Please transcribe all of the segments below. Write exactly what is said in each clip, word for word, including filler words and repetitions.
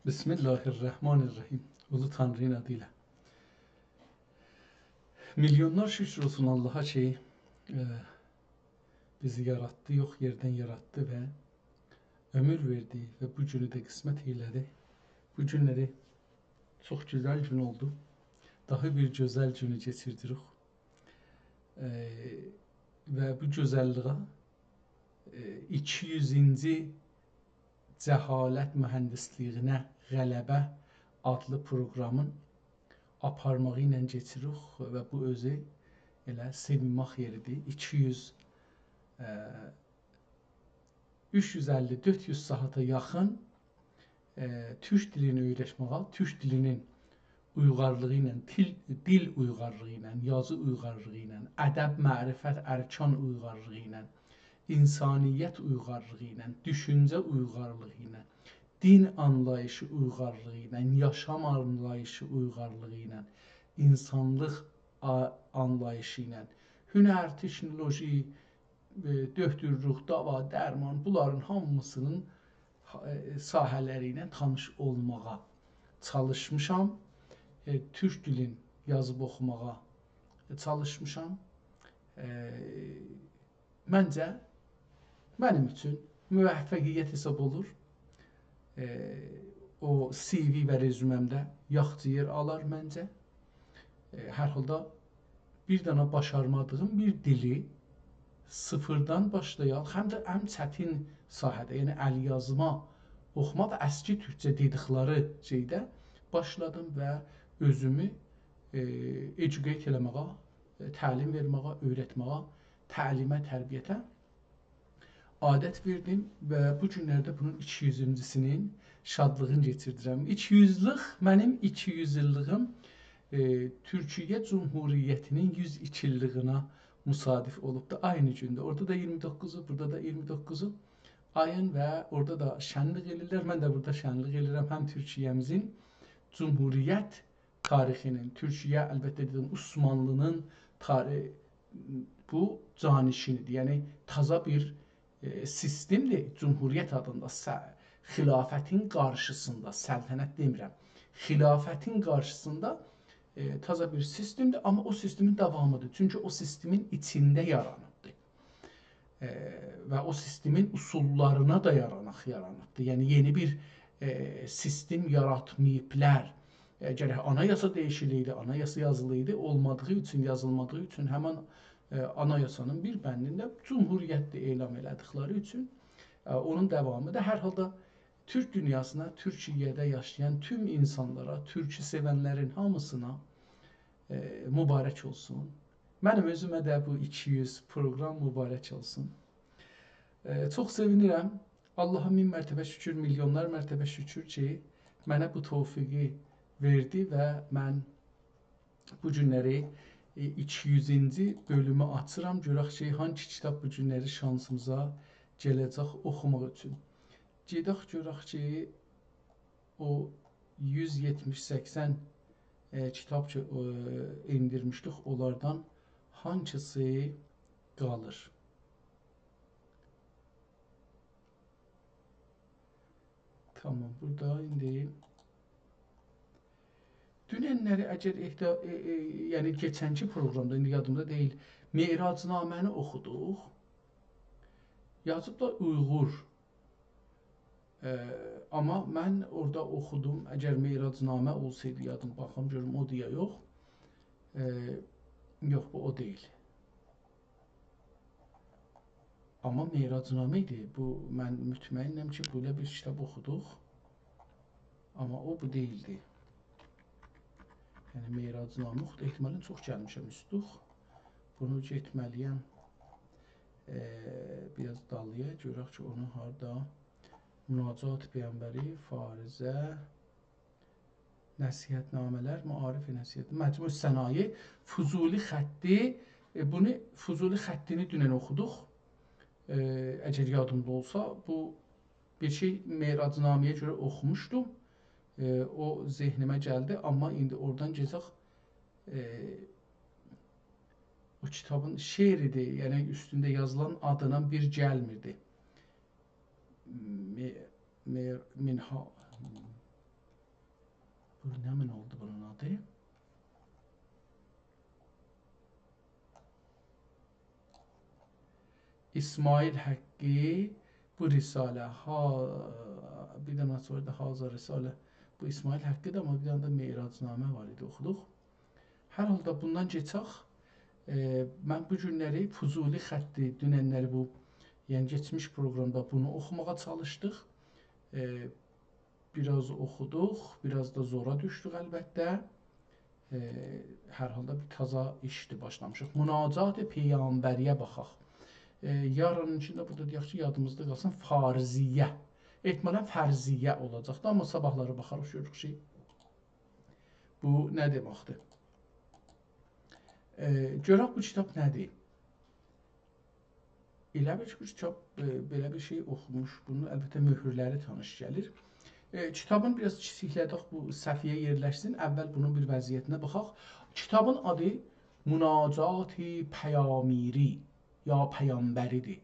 بسم الله الرحمن الرحیم. اولو تانری‌نین آدی ایله. میلیونلار شکر اولسون آللاها کی، ائ، بیزی یاراتدی، یوخ یئردن یاراتدی و عؤمور وئردی و بو گونو ده قسمت ائیله‌دی. بو گونلری چوخ گؤزل گون اولدو. داها بیر گؤزل گونو کئچیردیریک. ائ، و بو گؤزللیگه، ائ، ایکی یوزونجو جهالت مهندسلیگینه غلبه آدلی پروقرامین آپارماغی ایله کئچیریک و بو اؤزو ائله سئوینمک یئریدیر. ایکی یوز، ائ، اوچ یوز اللی، دؤرد یوز ساعاتا یاخین، ائ، تورک دیلینی اؤیرشمه‌یه، تورک دیلینین اویغارلیغی ایله، دیل، دیل اویغارلیغی ایله، یازی اویغارلیغی ایله، ادب، معرفت، ارکان اویغارلیغی ایله، انسانیت اویغارلیغی ایله، دوشونجه اویغارلیغی ایله، دین آنلاییشی اویغارلیغی ایله، یاشام آنلاییشی اویغارلیغی ایله، اینسانلیق آ-، آنلاییشی ایله، هنر، تکنولوژی، ائ، دؤکتورلوک، داوا، درمان، بونلارین هامیسینین، ائ، ساحه‌لری ایله تانیش اولماغا چالیشمیشام. ائ، تورک دیلین یازیب اوخوماغا، ائ، چالیشمیشام. ائ، منجه، منیم اوچون موفقیت حساب اولور. ائ، او، سی وی و رزومه‌مده یاخشی یئر آلار منجه. ائ، هر حالدا بیر دنه باشارمادیغیم بیر دیلی صفردن باشلایاق، هم ده ان چتین ساحه‌ده، یعنی ال یازما اوخوما و اسکی تورکجه دئدیکلری شئیده باشلادیم و اؤزومو، ائ، educate ائله‌مه‌یه، ائ، تعلیم وئرمه‌یه، اؤیرتمه‌یه، تعلیمه، تربیته عادت وئردیم و بو گونلرده بونون ایکی یوزونجوسونون شادلیغینی کئچیردیرم. ایکی یوزلوک، منیم ایکی یوز ایللیگیم، ائ، تورکیه جمهوریتینین یوز ایکی ایللیگینه مصادف اولوبدو. عینی گونده. اورادا دا اییرمی دوققوزو، بورادا دا اییرمی دوققوزو آیین و اورادا دا شنلیک ائله‌ییرلر. من ده بورادا شنلیک ائله‌ییرم. هم تورکیه‌میزین جمهوریت تاریخینین، تورکیه، البته دئدیم، عثمانلی‌نین تاری-، بو جانشینی‌دیر. یعنی تازا بیر، ائ، سیستم‌دیر. جمهوریت آدیندا س-، خلافتین قارشیسیندا، سلطنت دئمیرم، خلافتین قارشیسیندا، ائ، تازا بیر سیستم‌دیر، آمما او سیستمین داوامی‌دیر. چونکی او سیستمین ایچینده یارانیبدیر. ائ، و او سیستمین اصوللارینا دایاناراق یارانیبدیر. یعنی یئنی بیر، ائ، سیستم یاراتماییبلار. ائ، گرک آنایاسا دییشیله‌یدی، آنایاسا یازیلایدی، اولمادیغی اوچون، یازیلمادیغی اوچون همین، ائ، آنایاسانین بیر بندینده جمهوریت‌دیر اعلان ائله‌دیکلری اوچون، ائ، اونون داوامی‌دیر. هر حالدا تورک دونیاسینا، تورکیه‌ده یاشایان توم اینسانلارا، تورکو سئونلرین هامیسینا، ائ، مبارک اولسون. منیم اؤزومه ده بو ایکی یوز پروقرام مبارک اولسون. ائ، چوخ سئوینیرم. آللاها مین مرتبه شکر، میلیونلار مرتبه شکر کی، منه بو توفیقی وئردی و من بو گونلری، ائ، ایکی یوزونجو بؤلومو آچیرام. گؤرک کی، هانسی کیتاب بو گونلری شانسیمیزا گله‌جک اوخوماق اوچون. گئدک گؤرک کی، او یوز یئتمیش سکسن، ائ، کیتاب کی، ائ، ائندیرمیشدیک، اونلاردان هانسیسی قالیر؟ تامام، بورادا ایندی دوننلری اگر احتا-، ائ، ائ، یعنی کئچنکی پروقرامدا، ایندی یادیمدا دئییل، معراج‌نامه‌نی اوخودوق. یازیب دا اویغور. ائ، آمما من اورادا اوخودوم، اگر معراج‌نامه اولسایدی یادیم، باخیم گؤروم اودور یا یوخ. ائ، یوخ، بو او دئییل. آمما معراج‌نامه ایدی. بو، من مطمئنم کی، بئله بیر کیتاب اوخودوق. آمما او بو دئییلدی. یعنی معراج‌نامه اوخودوق. احتمالاً چوخ گلمیشم اوستوخ. بونو گئتمه‌لی‌یم، ائ، بیر آز دالییا، گؤرک کی، اونو هاردا. مناجات پیغمبری، فارضه، نصیحت‌نامه‌لر، معارف نصیحت، مجموع صنایع، فضولی خطی، ائ، بونو، فضولی خطی‌نی دونن اوخودوق. ائ، اگر یادیمدا اولسا، بو بیر شئی معراج‌نامه‌یه گؤره اوخوموشدوم. ائ، او ذهنیمه گلدی، آمما ایندی اورادان گئدک، ائ، او کیتابین شعری‌دیر، یعنی اوستونده یازیلان آدینان بیر گلمیردی. می-، میر-، مینها-، بو نمنه اولدو بونون آدی؟ اسماعیل حقی، بو رساله، ها، بیر دنه سونرا دا هذا رساله. بو اسماعیل حقی ده، آمما بیر دنه ده معراج‌نامه وار ایدی، اوخودوق. هر حالدا بوندان کئچک. ائ، من بو گونلری فضولی خطی، دوننلری بو، یعنی کئچمیش پروگرامدا بونو اوخوماغا چالیشدیق. ائ، بیر آز اوخودوق، بیر آز دا زورا دوشدوک البته. ائ، هر حالدا بیر تازا ایشدیر باشلامیشیق. مناجات پیغمبری‌یه باخاق. ائ، یارانین ایچینده بورادا دئیک کی، یادیمیزدا قالسین، فرضیه. احتمالاً فرضیه اولاجاق دا، آمما صاباحلاری باخاریق، گؤروروک کی، بو نه دئمکدیر؟ ائ، گؤرک بو کیتاب نه‌دیر؟ ائله بیل کی، بو کیتاب، ائ، بئله بیر شئی اوخوموش. بونون البته مؤهورلری تانیش گلیر. ائ، کیتابین بیر آز کیچیکله‌دک، بو صفحه‌یه یئرلشسین. اول بونون بیر وضعیتینه باخاق. کیتابین آدی مناجات پیامیری یا پیامبری‌دیر.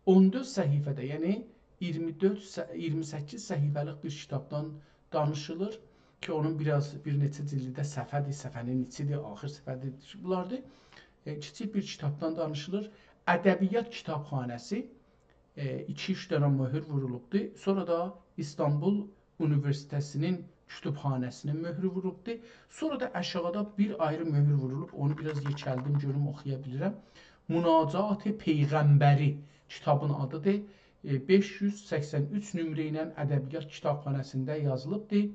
اون دؤرد صفحه‌ده، یعنی اییرمی دؤرد ص-، اییرمی سککیز صفحه‌لیک بیر کیتابدان دانیشیلیر کی، اونون بیر آز، بیر نئچه جلدی ده صفحه‌دیر، صفحه‌نین ایچیدیر، آخیر صفحه‌دیر، بونلاردیر. ائ، کیچیک بیر کیتابدان دانیشیلیر. ادبیات کیتابخانه‌سی، ائ، ایکی-اوچ دنه مؤهور وورولوبدور. سونرا دا ایستانبول اونیوئرسیته‌سینین کتابخانه‌سینین مؤهرو ووروبدور. سونرا دا آشاغیدا بیر آیری مؤهور وورولوب، اونو بیر آز یئکلدیم، گؤروم اوخویا بیلیرم. مناجات پیغمبری کیتابین آدیدیر. ائ، بئش یوز سکسن اوچ نمره ایله ادبیات کیتابخانه‌سینده یازیلیبدیر.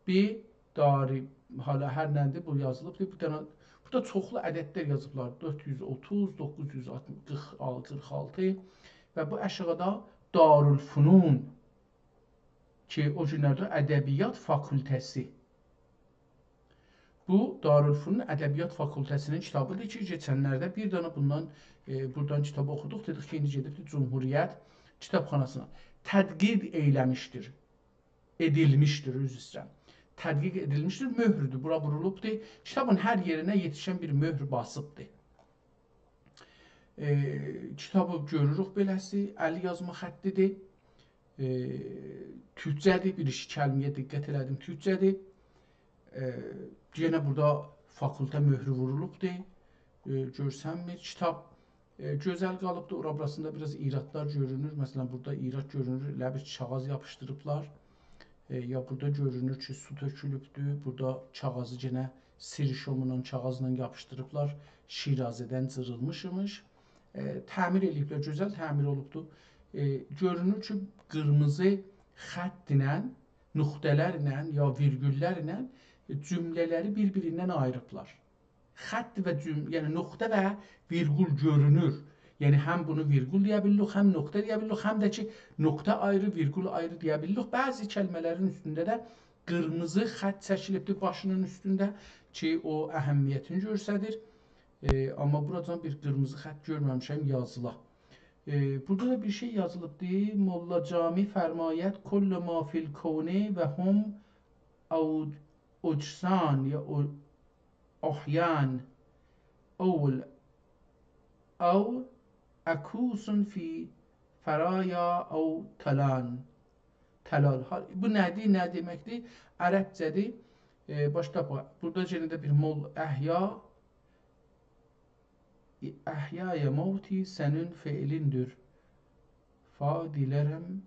بیر داری، حالا هر نه‌دیر، بو یازیلیبدیر. بیر دنه، بورادا چوخلو عددلر یازیبلار. دؤرد یوز اوتوز، دوققوز یوز قیرخ آلتی، قیرخ آلتی و بو آشاغیدا دارالفنون کی، او گونلرده ادبیات فاکولته‌سی. بو دارالفنون ادبیات فاکولته‌سینین کیتابیدیر کی، کئچنلرده بیر دنه بوندان، ائ، بورادان کیتاب اوخودوق. دئدیک کی، ایندی گئدیبدیر جمهوریت کیتابخاناسینا. تدقیق ائیله‌میشدیر. ائدیلمیشدیر، عذر ایسته‌ییرم. تدقیق ائدیلمیشدیر، مؤهردور. بورا وورولوبدور. کیتابین هر یئرینه یئتیشن بیر مؤهر باسیبدیر. ائ، کیتابی گؤروروک بئله‌سی، ال یازما خطیدیر. ائ، تورکجه‌دیر، بیر ایکی کلمه‌یه دقت ائله‌دیم، تورکجه‌دیر. ائ، یئنه بورادا فاکولته مؤهرو وورولوبدور. ائ، گؤرسنمیر. کیتاب، ائ، گؤزل قالیبدیر. اورا بوراسیندا بیر آز ایرادلار گؤرونور. مثلا، بورادا ایراد گؤرونور، ائله بیل کاغیذ یاپیشدیریبلار. ائ، یا بورادا گؤرونور کی، سو تؤکولوبدور. بورادا کاغیذی یئنه سیر شومونان، کاغیذلا یاپیشدیریبلار. شیرازه‌دن جیریلمیش ایمیش. ائ، تعمیر ائله‌ییبلر، گؤزل تعمیر اولوبدو. ائ، گؤرونور کی، قیرمیزی خط ایله، نقطه‌لرله یا ویرگوللرله جمله‌لری بیر-بیریندن آییریبلار. خط و جم-، یعنی نقطه و ویرگول گؤرونور. یعنی هم بونو ویرگول دئیه بیلیریک، هم نقطه دئیه بیلیریک، هم ده کی، نقطه آیری، ویرگول آیری دئیه بیلیریک. بعضی کلمه‌لرین اوستونده ده قیرمیزی خط چکیلیبدیر باشینین اوستونده کی، او اهمیتینی گؤستریر. ائ، آمما بوراجان بیر قیرمیزی خط گؤرمه‌میشم یازیلا. ائ، بورادا دا بیر شئی یازیلیبدی. ملا جامی فرماید: «کل ما فی الکون و هم او-، اجسان یا او-، احیان، او ال-، او عکوس فی ثرایا او تلان.» تلال. ها، بو نه‌دیر، نه دئمکدیر؟ عربجه‌دیر. ائ، باشدا بو-، بورادا یئنه ده بیر مول احیا، احیای موتی سنین فعلیندیر. فا دیلرم،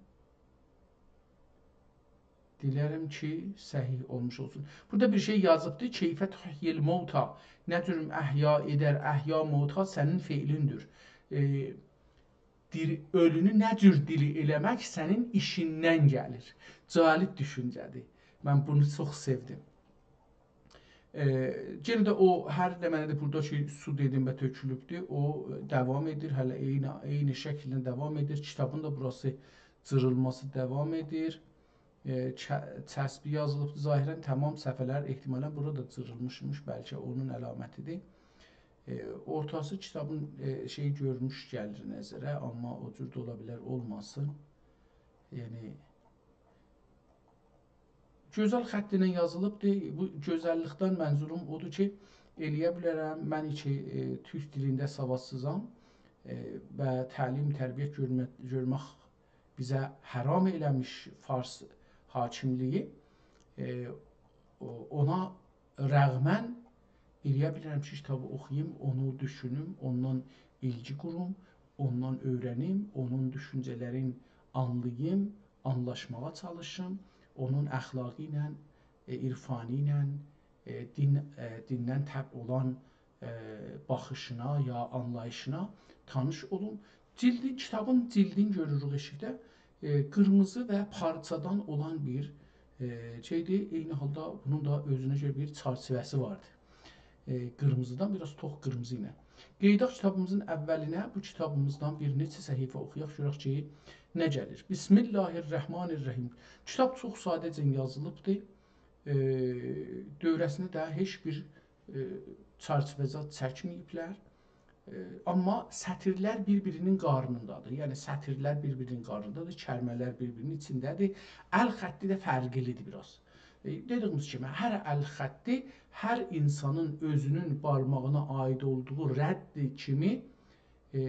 دیلرم کی، صحیح اولموش اولسون. بورادا بیر شئی یازیبدی: «کیف تحیی الموتی»، نه جور احیا ائدر، احیا موتی سنین فعلیندیر. ائ، دیری، اؤلونو نه جور دیری ائله‌مک سنین ایشیندن گلیر. جالب دوشونجه‌دیر. من بونو چوخ سئودیم. ائ، یئنه ده او هر نمنه‌دیر بورادا کی، سو دئدیم و تؤکولوبدور، او داوام ائدیر. هله عینی، عینی شکیلده داوام ائدیر. کیتابین دا بوراسی جیریلماسی داوام ائدیر. ائ، چه-، چسبی یازیلیبدیر. ظاهراً تمام صفحه‌لر احتمالاً بورادا جیریلمیشمیش، بلکه اونون علامتیدیر. ائ، اورتاسی کیتابین، ائ، شئی گؤرموش گلیر نظره، آمما او جور ده اولا بیلر اولماسین. یعنی، گؤزل خط ایله یازیلیبدیر. بو گؤزللیکدن منظوروم اودور کی، ائلیه بیلرم، من کی، ائ، تورک دیلینده سوادسیزام، ائ، و تعلیم، تربیت گؤرمه-، گؤرمک بیزه حرام ائله‌میش فارس حاکملیگی. ائ، او-، اونا رغماً ائلیه بیلیرم کی، کیتابی اوخویوم، اونو دوشونوم، اوندان ایلگی قوروم، اوندان اؤیره‌نیم، اونون دوشونجه‌لرین آنلاییم، آنلاشماغا چالیشیم، اونون اخلاقی ایله، ائ، عرفانی ایله، ائ، دین، ائ، دیندن طبع اولان، ائ، باخیشینا یا آنلاییشینا تانیش اولوم. جیلدین، کیتابین جیلدین گؤروروک ائشیکده. ائ، قیرمیزی و پارچادان اولان بیر، ائ، شئیدیر. عینی حالدا بونون دا اؤزونه گؤره بیر چرچیوه‌سی واردیر. ائ، قیرمیزیدان، بیر آز توخ قیرمیزی ایله. قئییداق کیتابیمیزین اوّلینه، بو کیتابیمیزدان بیر نئچه صفحه اوخویاق، گؤرک کی، نه گلیر. بسم الله الرحمن الرحیم. کیتاب چوخ ساده‌جه یازیلیبدیر. ائ، دؤوره‌سینه ده هئچ بیر، ائ، چرچیوه زاد چکمه‌ییبلر. ائ، آمما سطیرلر بیر-بیرینین قارنیندادیر. یعنی، سطیرلر بیر-بیرینین قارنیندادیر، کلمه‌لر بیر-بیرینین ایچینده‌دیر. ال خطی ده فرقلیدیر بیر آز. ائ، دئدیگیمیز کیمی، هر ال خطی هر اینسانین اؤزونون بارماغینا عایید اولدوغو رد کیمی، ائ،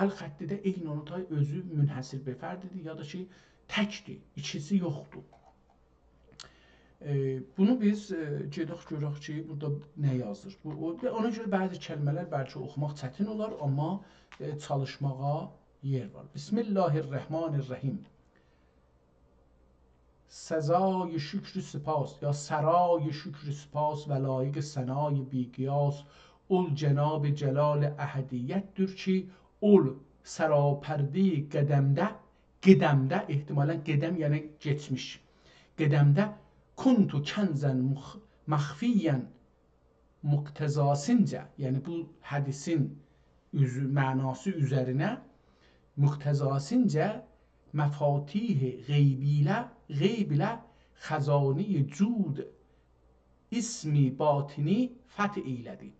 ال خطی ده عینی اونا تای اؤزو منحصر به فردیدیر، یا دا کی، تکدیر، ایکیسی یوخدور. ائ، بونو بیز، ائ، گئدک گؤرک کی، بورادا نه یازیر. بو، او، اونا گؤره بعضی کلمه‌لر بلکه اوخوماق چتین اولار، آمما، ائ، چالیشماغا یئر وار. بسم الله الرحمن الرحیم. سزای شکر و سپاس، یا سرای شکر و سپاس و لایق ثنای بی‌قیاس اول جناب جلال احدیت‌دیر کی، اول سراپرده‌ی قدمده، قدمده، احتمالاً قدم یعنی کئچمیش، قدمده کنت کنزاً مخ-، مخفیاً مقتضاسینجه، یعنی بو حدیثین اوزو-، معناسی اوزرینه مقتضاسینجه مفاتیح غیبی ایله، غیب ایله خزانه‌ی جود اسم باطنی فتح ائیله‌دی.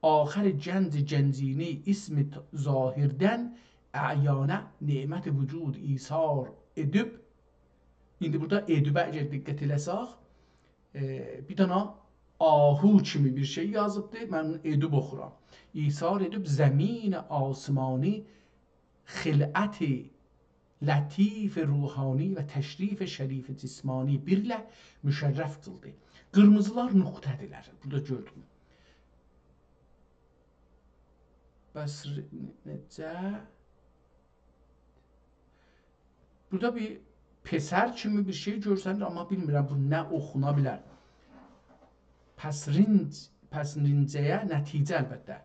آخر گنج گنجینی اسم ت-، ظاهردن اعیانه نعمت وجود ایثار ائدیب. ایندی بورادا ائدیبه اگر دقت ائله‌سک، ائ، بیر دنه آهو کیمی بیر شئی یازیبدی. من اونو ائدیب اوخورام. ایثار ائدیب زمین آسمانی خلعت لطیف روحانی و تشریف شریف جسمانی بیر ایله مشرف قیلدی. قیرمیزیلار نقطه‌دیرلر. بورادا گؤردوم. بس ر-، نئجه؟ بورادا بیر پسر کیمی بیر شئی گؤرسنیر، آمما بیلمیرم بو نه اوخونا بیلر. پسرینج-، پسرینجه‌یه نتیجه البته.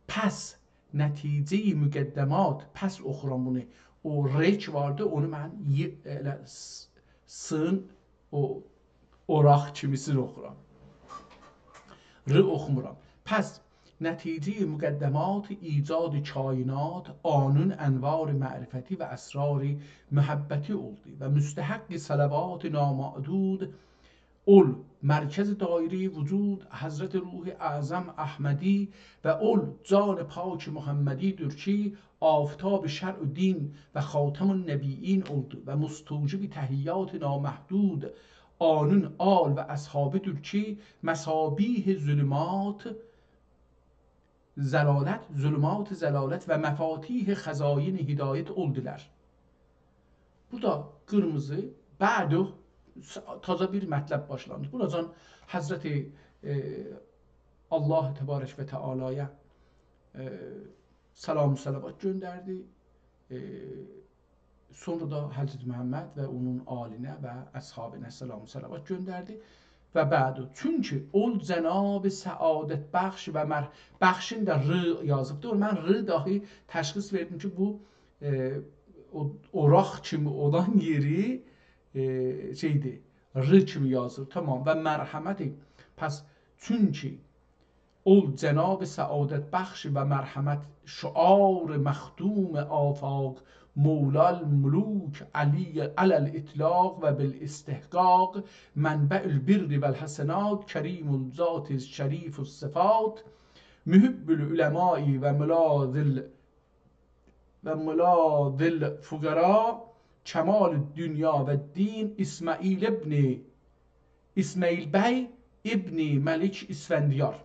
پس نتیجه‌ی مقدمات، پس اوخورام بونو. او ر کی واردی، اونو من ی-، ائله س-، سین، او اوراق کیمیسینی اوخورام. ر اوخومورام. پس نتیجه‌ی مقدمات ایجاد کائنات، آنون انوار معرفتی و اسرار محبتی اولدو و مستحق صلوات نامعدود اول مرکز دایره‌ی وجود حضرت روح اعظم احمدی و اول جان پاک محمدی‌دیر کی، آفتاب شرع و دین و خاتم‌النبیین اولدو و مستوجب تحیات نامحدود آنون آل و اصحابی‌دیر کی، مصابیح ظلمات ضلالت، ظلمات ضلالت و مفاتیح خزاین هدایت اولدولار. بو دا قیرمیزی، بعده س-، تازا بیر مطلب باشلانیر. بوراجان حضرت، ائ، الله تبارک و تعالی‌یه، ائ، سلام و صلوات گؤندردی. ائ، سونرا دا حضرت محمد و اونون آلینه و اصحابینه سلام و صلوات گؤندردی. و بعد، چونکی اول جناب سعادت بخش و مر-، بخشین ده ر یازیبدی. من ر داهی تشخیص وئردیم کی، بو، ائ، او، اوراق کیمی اولان یئری، ائ، شئیدیر، ر کیمی یازیر. تمام. و مرحمتی، پس چونکی اول جناب سعادت بخش و مرحمت شعار مخدوم آفاق مولا الملوک علی علی الاطلاق و بالاستحقاق منبع البر و الحسنات کریم الذات شریف الصفات محب العلماء و ملاذ ال-، و ملاذ الفقراء کمال الدنیا و الدین اسماعیل ابن اسماعیل بی ابن ملک اسفندیار.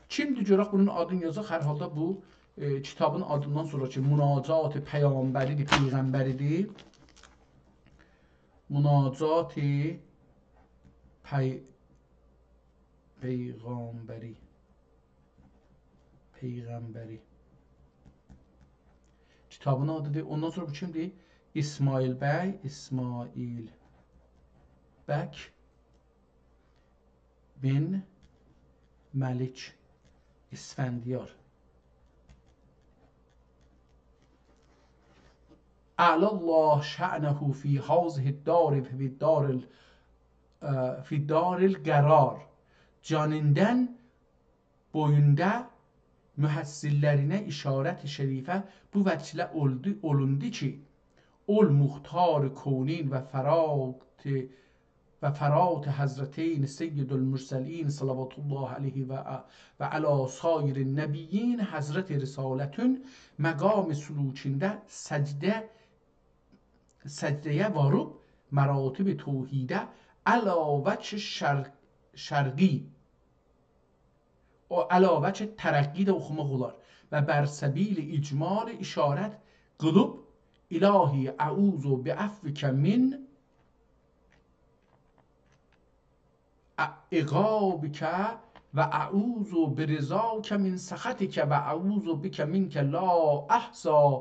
کیمدیر؟ گؤرک بونون آدینی یازاق. هر حالدا بو، ائ، کیتابین آدیندان سونرا کی، مناجات پیامبری‌دیر، پیغمبری‌دیر. مناجات پی... پیغامبری. پیغمبری. کیتابین آدیدیر. اوندان سونرا بو کیمدیر؟ اسماعیل بی، اسماعیل بک بن ملک اسفندیار. اعلی الله شأنه فی هذه الدار، فی دار ال-، اه، فی دار القرار. جانیندان بویوندا محصل‌لرینه اشارت شریفه بو وجهله اولدو، اولوندو کی، اول مختار کونین و فرات، و فرات حضرتین سید المرسلین صلوات الله علیه و، و علی سایر النبیین حضرت رسالتون مقام سلوکینده سجده، سجده‌یه واریب مراتب توحیده علی وجه شر-، شرقی او علی وجه ترقی ده اوخوماق اولار. و بر سبیل اجمال اشارت قیلیب، الهی اعوذ بعفوک من ع-، عقابک و اعوذ برضاک من سخطک و اعوذ بک منک لا احصی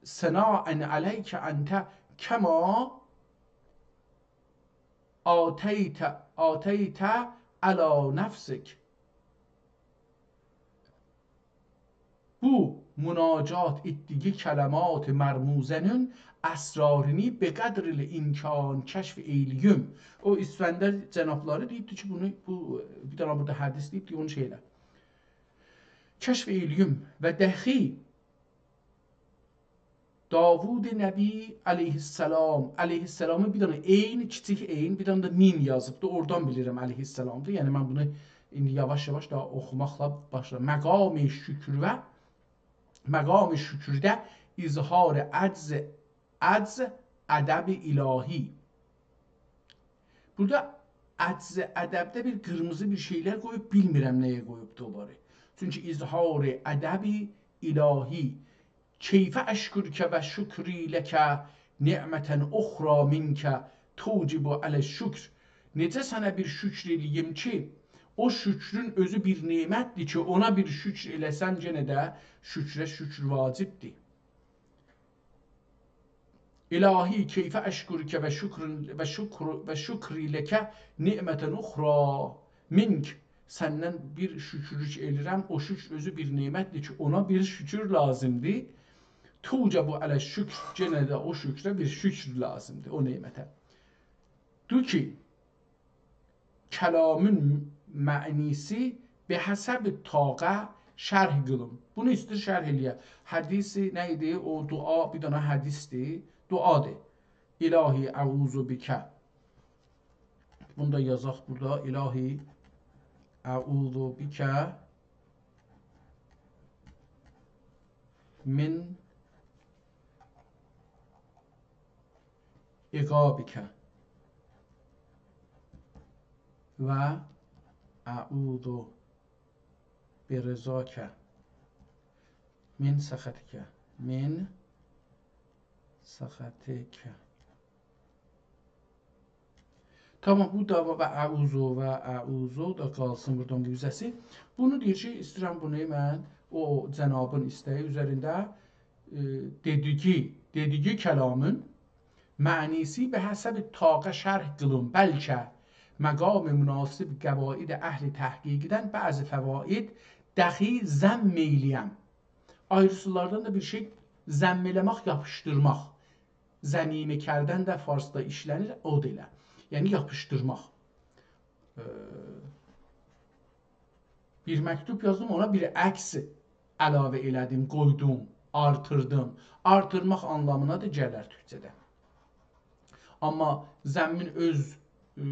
ثناء علیک انت کما اثنیت، اثنیت علی نفسک. بو مناجات ائتدیگی کلمات مرموزه‌نین اسرارینی به قدر الامکان کشف ائیله‌ییم. او اسفندیار جنابلاری دئییبدی کی، بونو، بو، بیر دنه بورادا حدیث دئییبدی، اونو شئی ائله. کشف ائیله‌ییم و دخی داوود نبی علیه‌السلام، علیه‌السلامی بیر دنه عین، کیچیک عین، بیر دنه ده میم یازیبدی. اورادان بیلیرم علیه‌السلامدیر. یعنی من بونو ایندی یاواش-یاواش داها اوخوماقلا باشلاییرام. مقام شکر و مقام شکرده اظهار عجز، عجز ادب الهی. بورادا عجز ادبده بیر قیرمیزی بیر شئیلر قویوب، بیلمیرم نه‌یه قویوبدو اونلاری. چونکی اظهار ادب الهی. کیف اشکرک و شکری لک نعمة اخری منک توجب علی الشکر. نئجه سنه بیر شکر ائله‌ییم کی، او شکرون اؤزو بیر نعمتدیر کی، اونا بیر شکر ائله‌سم، یئنه ده شکره شکر واجبدیر. الهی، کیف اشکرک و شکر، و شکر، و شکری لک نعمة اخری منک. سندن بیر شکرلوک ائله‌ییرم، او شکر اؤزو بیر نعمتدیر کی، اونا بیر شکر لازیمدیر. توجب علی الشکر، یئنه ده او شکره بیر شکر لازیمدیر، او نعمته. دو کی، کلامین معنیسی به حسب طاقه شرح قیلیم. بونو ایسته‌ییر شرح ائله‌یه. حدیث نه ایدی؟ او دعا، بیر دنه حدیثدیر. دعادیر. الهی اعوذ بک. بونو دا یازاق بورادا. الهی اعوذ بک من عقابک و اعوذ برضاک من سخطک، من سخطک. تامام، بو دا و اعوذ و اعوذ دا قالسین بورادان بو اوزه‌سی. بونو دئییر کی، ایسته‌ییرم بونو من او جنابین ایسته‌یی اوزرینده، ائ، دئدیگی، دئدیگی کلامین معنیسی به حسب طاقه شرح قیلیم، بلکه مقام مناسب قواعد اهل تحقیقدن بعضی فواید دخی ضم ائیله‌یم. آیریسیلاردان دا بیر شئی ضم ائله‌مک، یاپیشدیرماق. ضمیمه کردن ده فارسدا ایشله‌نیر، او دا ائله. یعنی یاپیشدیرماق. ائ، بیر مکتوب یازدیم، اونا بیر عکس علاوه ائله‌دیم، قویدوم، آرتیردیم. آرتیرماق آنلامینا دا گلر تورکجه‌ده. آمما ضمین اؤز، ائ،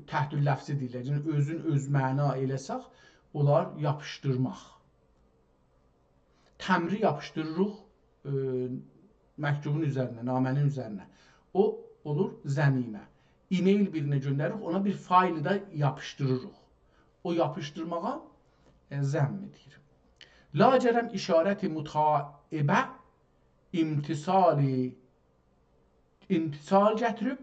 تحت اللفظی دئییرلر. یعنی اؤزون اؤز معنا ائله‌سک، اولار یاپیشدیرماق. تمری یاپیشدیریریق، ائ، مکتوبون اوزرینه، نامه‌نین اوزرینه. او اولور ضمیمه. ایمیل بیرینه گؤندریریک، اونا بیر فایل دا یاپیشدیریریق. او یاپیشدیرماغا، ائ، ضم دئییر. لاجرم اشارت متاعبه امتثالی، امتثال گتیریب،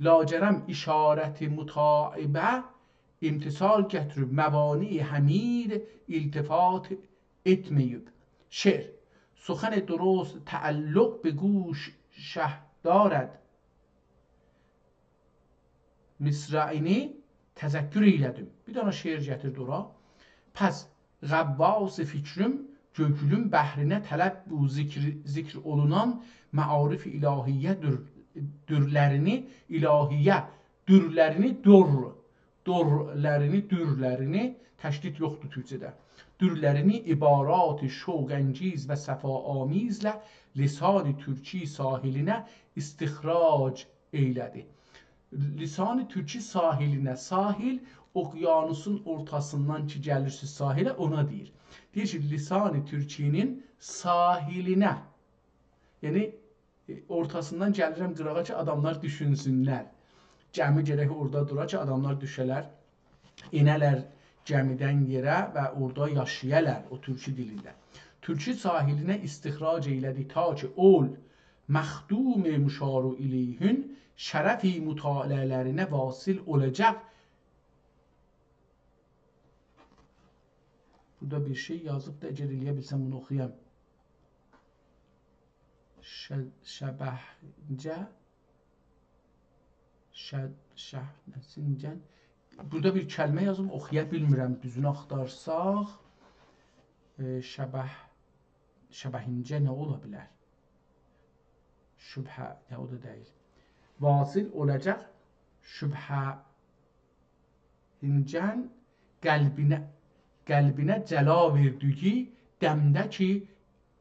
لاجرم اشارت متاعبه امتثال گتیریب، موانع حمید التفات ائتمه‌ییب. شعر: سخن درست تعلق به گوش شه دارد، مصرعینی تذکر ائیله‌دیم. بیر دنه شعر گتیردی اورا. پس غواص فکریم، گؤیلوم بحرینه طلب بو ذکر، ذکر اولونان معارف الهیه دور، دورلرینی، الهیه دورلرینی، دور، دورلرینی، دورلرینی، تشدید یوخدور تورکجه‌ده. دورلرینی عبارات شوق‌انگیز و صفاآمیزله لسان ترکی ساحلینه استخراج ائیله‌دی. لسان ترکی ساحلینه، ساحل اقیانوسون اورتاسیندان کی گلیرسیز ساحله، اونا دئییر. دئییر کی، لسان ترکی‌نین ساحلینه، یعنی، ائ، اورتاسیندان گلیرم قیراغا کی، آداملار دوشونسونلر. گمی گرک اورادا دورا کی، آداملار دوشه‌لر، ائنه‌لر گمیدن یئره و اورادا یاشایالار او ترکی دیلینده. ترکی ساحلینه استخراج ائیله‌دی تا کی، اول مخدوم مشار الیهین شرفی مطالعه‌لرینه واصل اولاجاق. بورادا بیر شئی یازیب دا، اگر ائلیه بیلسم بونو اوخویام. شه، شبهنجه، شه، شهنسینجن. بورادا بیر کلمه یازیب، اوخویا بیلمیرم، دوزونو آختارساق. ائ، شبه، شبهنجه نه اولا بیلر؟ شبهه، نه، او دا دئییل. واصل اولاجاق شبهه هنجن قلبینه، قلبینه جلا وئردیگی دمده کی،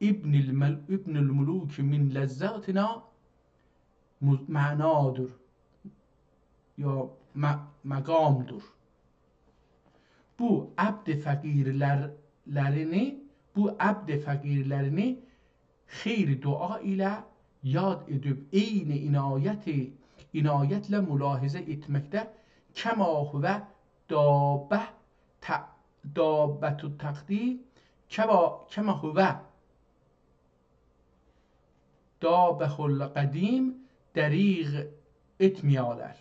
ابن المل-، ابن الملوک من لذاتنا مو-، معنادور. یا م-، مقامدور. بو عبد فقیرلر-، لرینی، بو عبد فقیرلرینی خیر دعا ایله یاد ائدیب، عین عنایتی، عنایتله ملاحظه ائتمکده، کما هو دابه، ت-، دابة التقدیم، کما، کما هو دابه القدیم دریغ ائتمه‌یالار.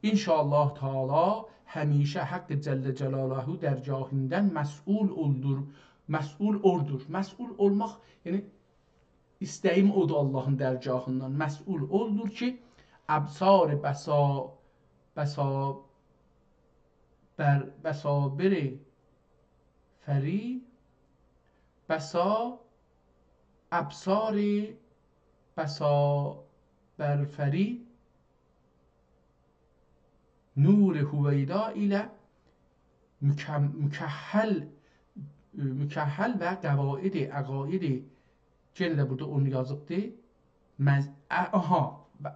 ان‌شاءالله تعالی همیشه حق جل جلاله درگاهیندن مسئول اولدور، مسئول اوردور. مسئول اولماق، یعنی ایسته‌ییم اودور آللاهین درگاهیندان. مسئول اولدور کی، ابصار بصا-، بصا-، بر-، بصابر فری، بصا-، ابصار بصابرفری نور هویدا ایله مکم-، مکحل، مکحل و قواعد عقاید، یئنه ده بورادا اونو یازیبدی. مز-، ا-، آها، ب-،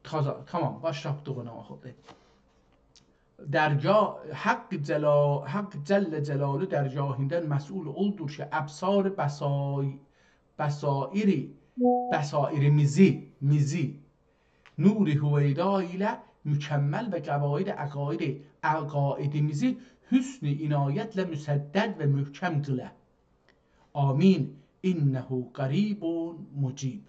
تازا، تامام، باشلاتدیق اونا باخیلدی. درگاه حق جلا-، حق جل جلاله درگاهیندن مسئول اولدور کی، ابصار بصای-، بصایری، بصایریمیزی، میزی، نور هویدا ایله مکمل و قواعد عقاید، عقایدیمیزی حسن عنایتله مسدد و محکم قیله. آمین. انه قریب مجیب.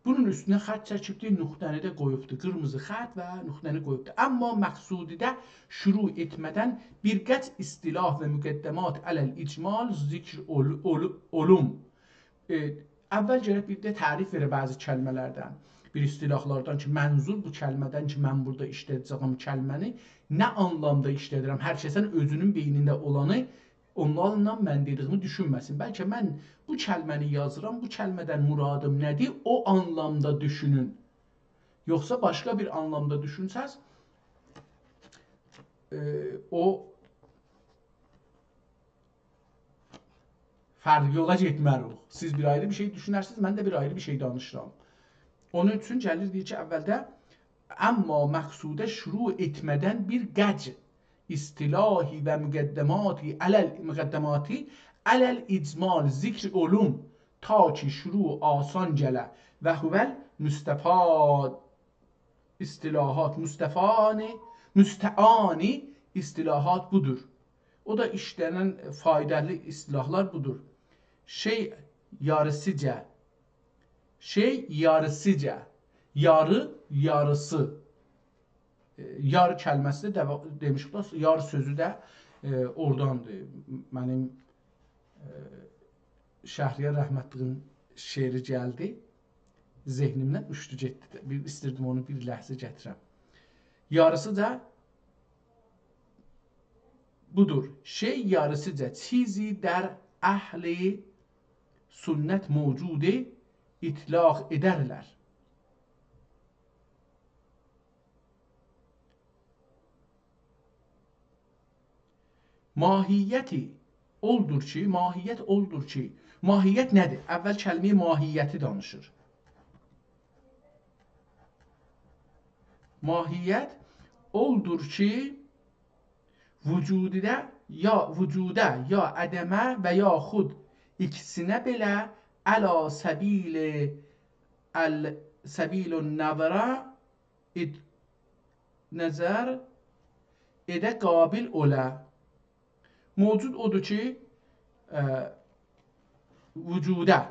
بونون اوستونه خط چکیبدی، نقطه‌نی ده قویوبدو. قیرمیزی خط و نقطه‌نی قویوبدو. اما مقصودی‌ده شروع ائتمه‌دن بیر قدر اصطلاح و مقدمات علی الاجمال ذکر اول-، اول-، اولوم. ائ، اول گرک بیر ده تعریف وئره بعضی کلمه‌لردن، بیر اصطلاحلاردان کی، منظور بو کلمه‌دن کی، من بورادا ایشلده‌جه‌یم کلمه‌نی نه آنلامدا ایشلدیرم، هر کسین اؤزونون بئینینده اولانی اونلارلا من دئدیییمی دوشونمه‌سین. بلکه من بو کلمه‌نی یازیرام، بو کلمه‌دن مرادیم نه‌دیر، او آنلامدا دوشونون. یوخسا باشقا بیر آنلامدا دوشونسز، ائ، او فرقلی یولا گئتمه‌ریک. سیز بیر آیری بیر شئی دوشونرسینیز، من ده بیر آیری بیر شئی دانیشیرام. اونون اوچون گلیر دئییر کی، اولده اما مقصوده شروع ائتمه‌دن بیر قدر اصطلاحی و مقدماتی علی ال-، مقدماتی علی الاجمال ذکر اولوم، تا کی شروع آسان گله و هو المستفاد اصطلاحات، مستفانی، مستعانی اصطلاحات بودور. او دا ایشله‌نن فایدالی اصطلاحلار بودور. شئی یاریسیجا، شئی یاریسیجا، یاری، یاریسی. ائ، یار کلمه‌سی ده دوا-، دئمیشدیک، یار سؤزو ده، ائ، اوراداندیر. منیم، ائ، شهریار رحمتلیگین شعری گلدی. ذهنیمدن اوچدو گئتدی ده. بیر ایستیردیم اونو بیر لحظه گتیرم. یاریسی دا بودور. شئی یاریسیجا چیزی در اهل سنت موجودی اطلاق ائدرلر. ماهیتی اولدور کی، ماهیت اولدور کی، ماهیت نه‌دیر؟ اول کلمه‌ی ماهیتی دانیشیر. ماهیت اولدور کی، وجودده یا، وجوده یا عدمه و یا خود ایکیسینه بئله علی سبیل ال-، سبیل النظره اد-، نظر ائده قابل اولا. موجود اودور کی، ائ، وجوده.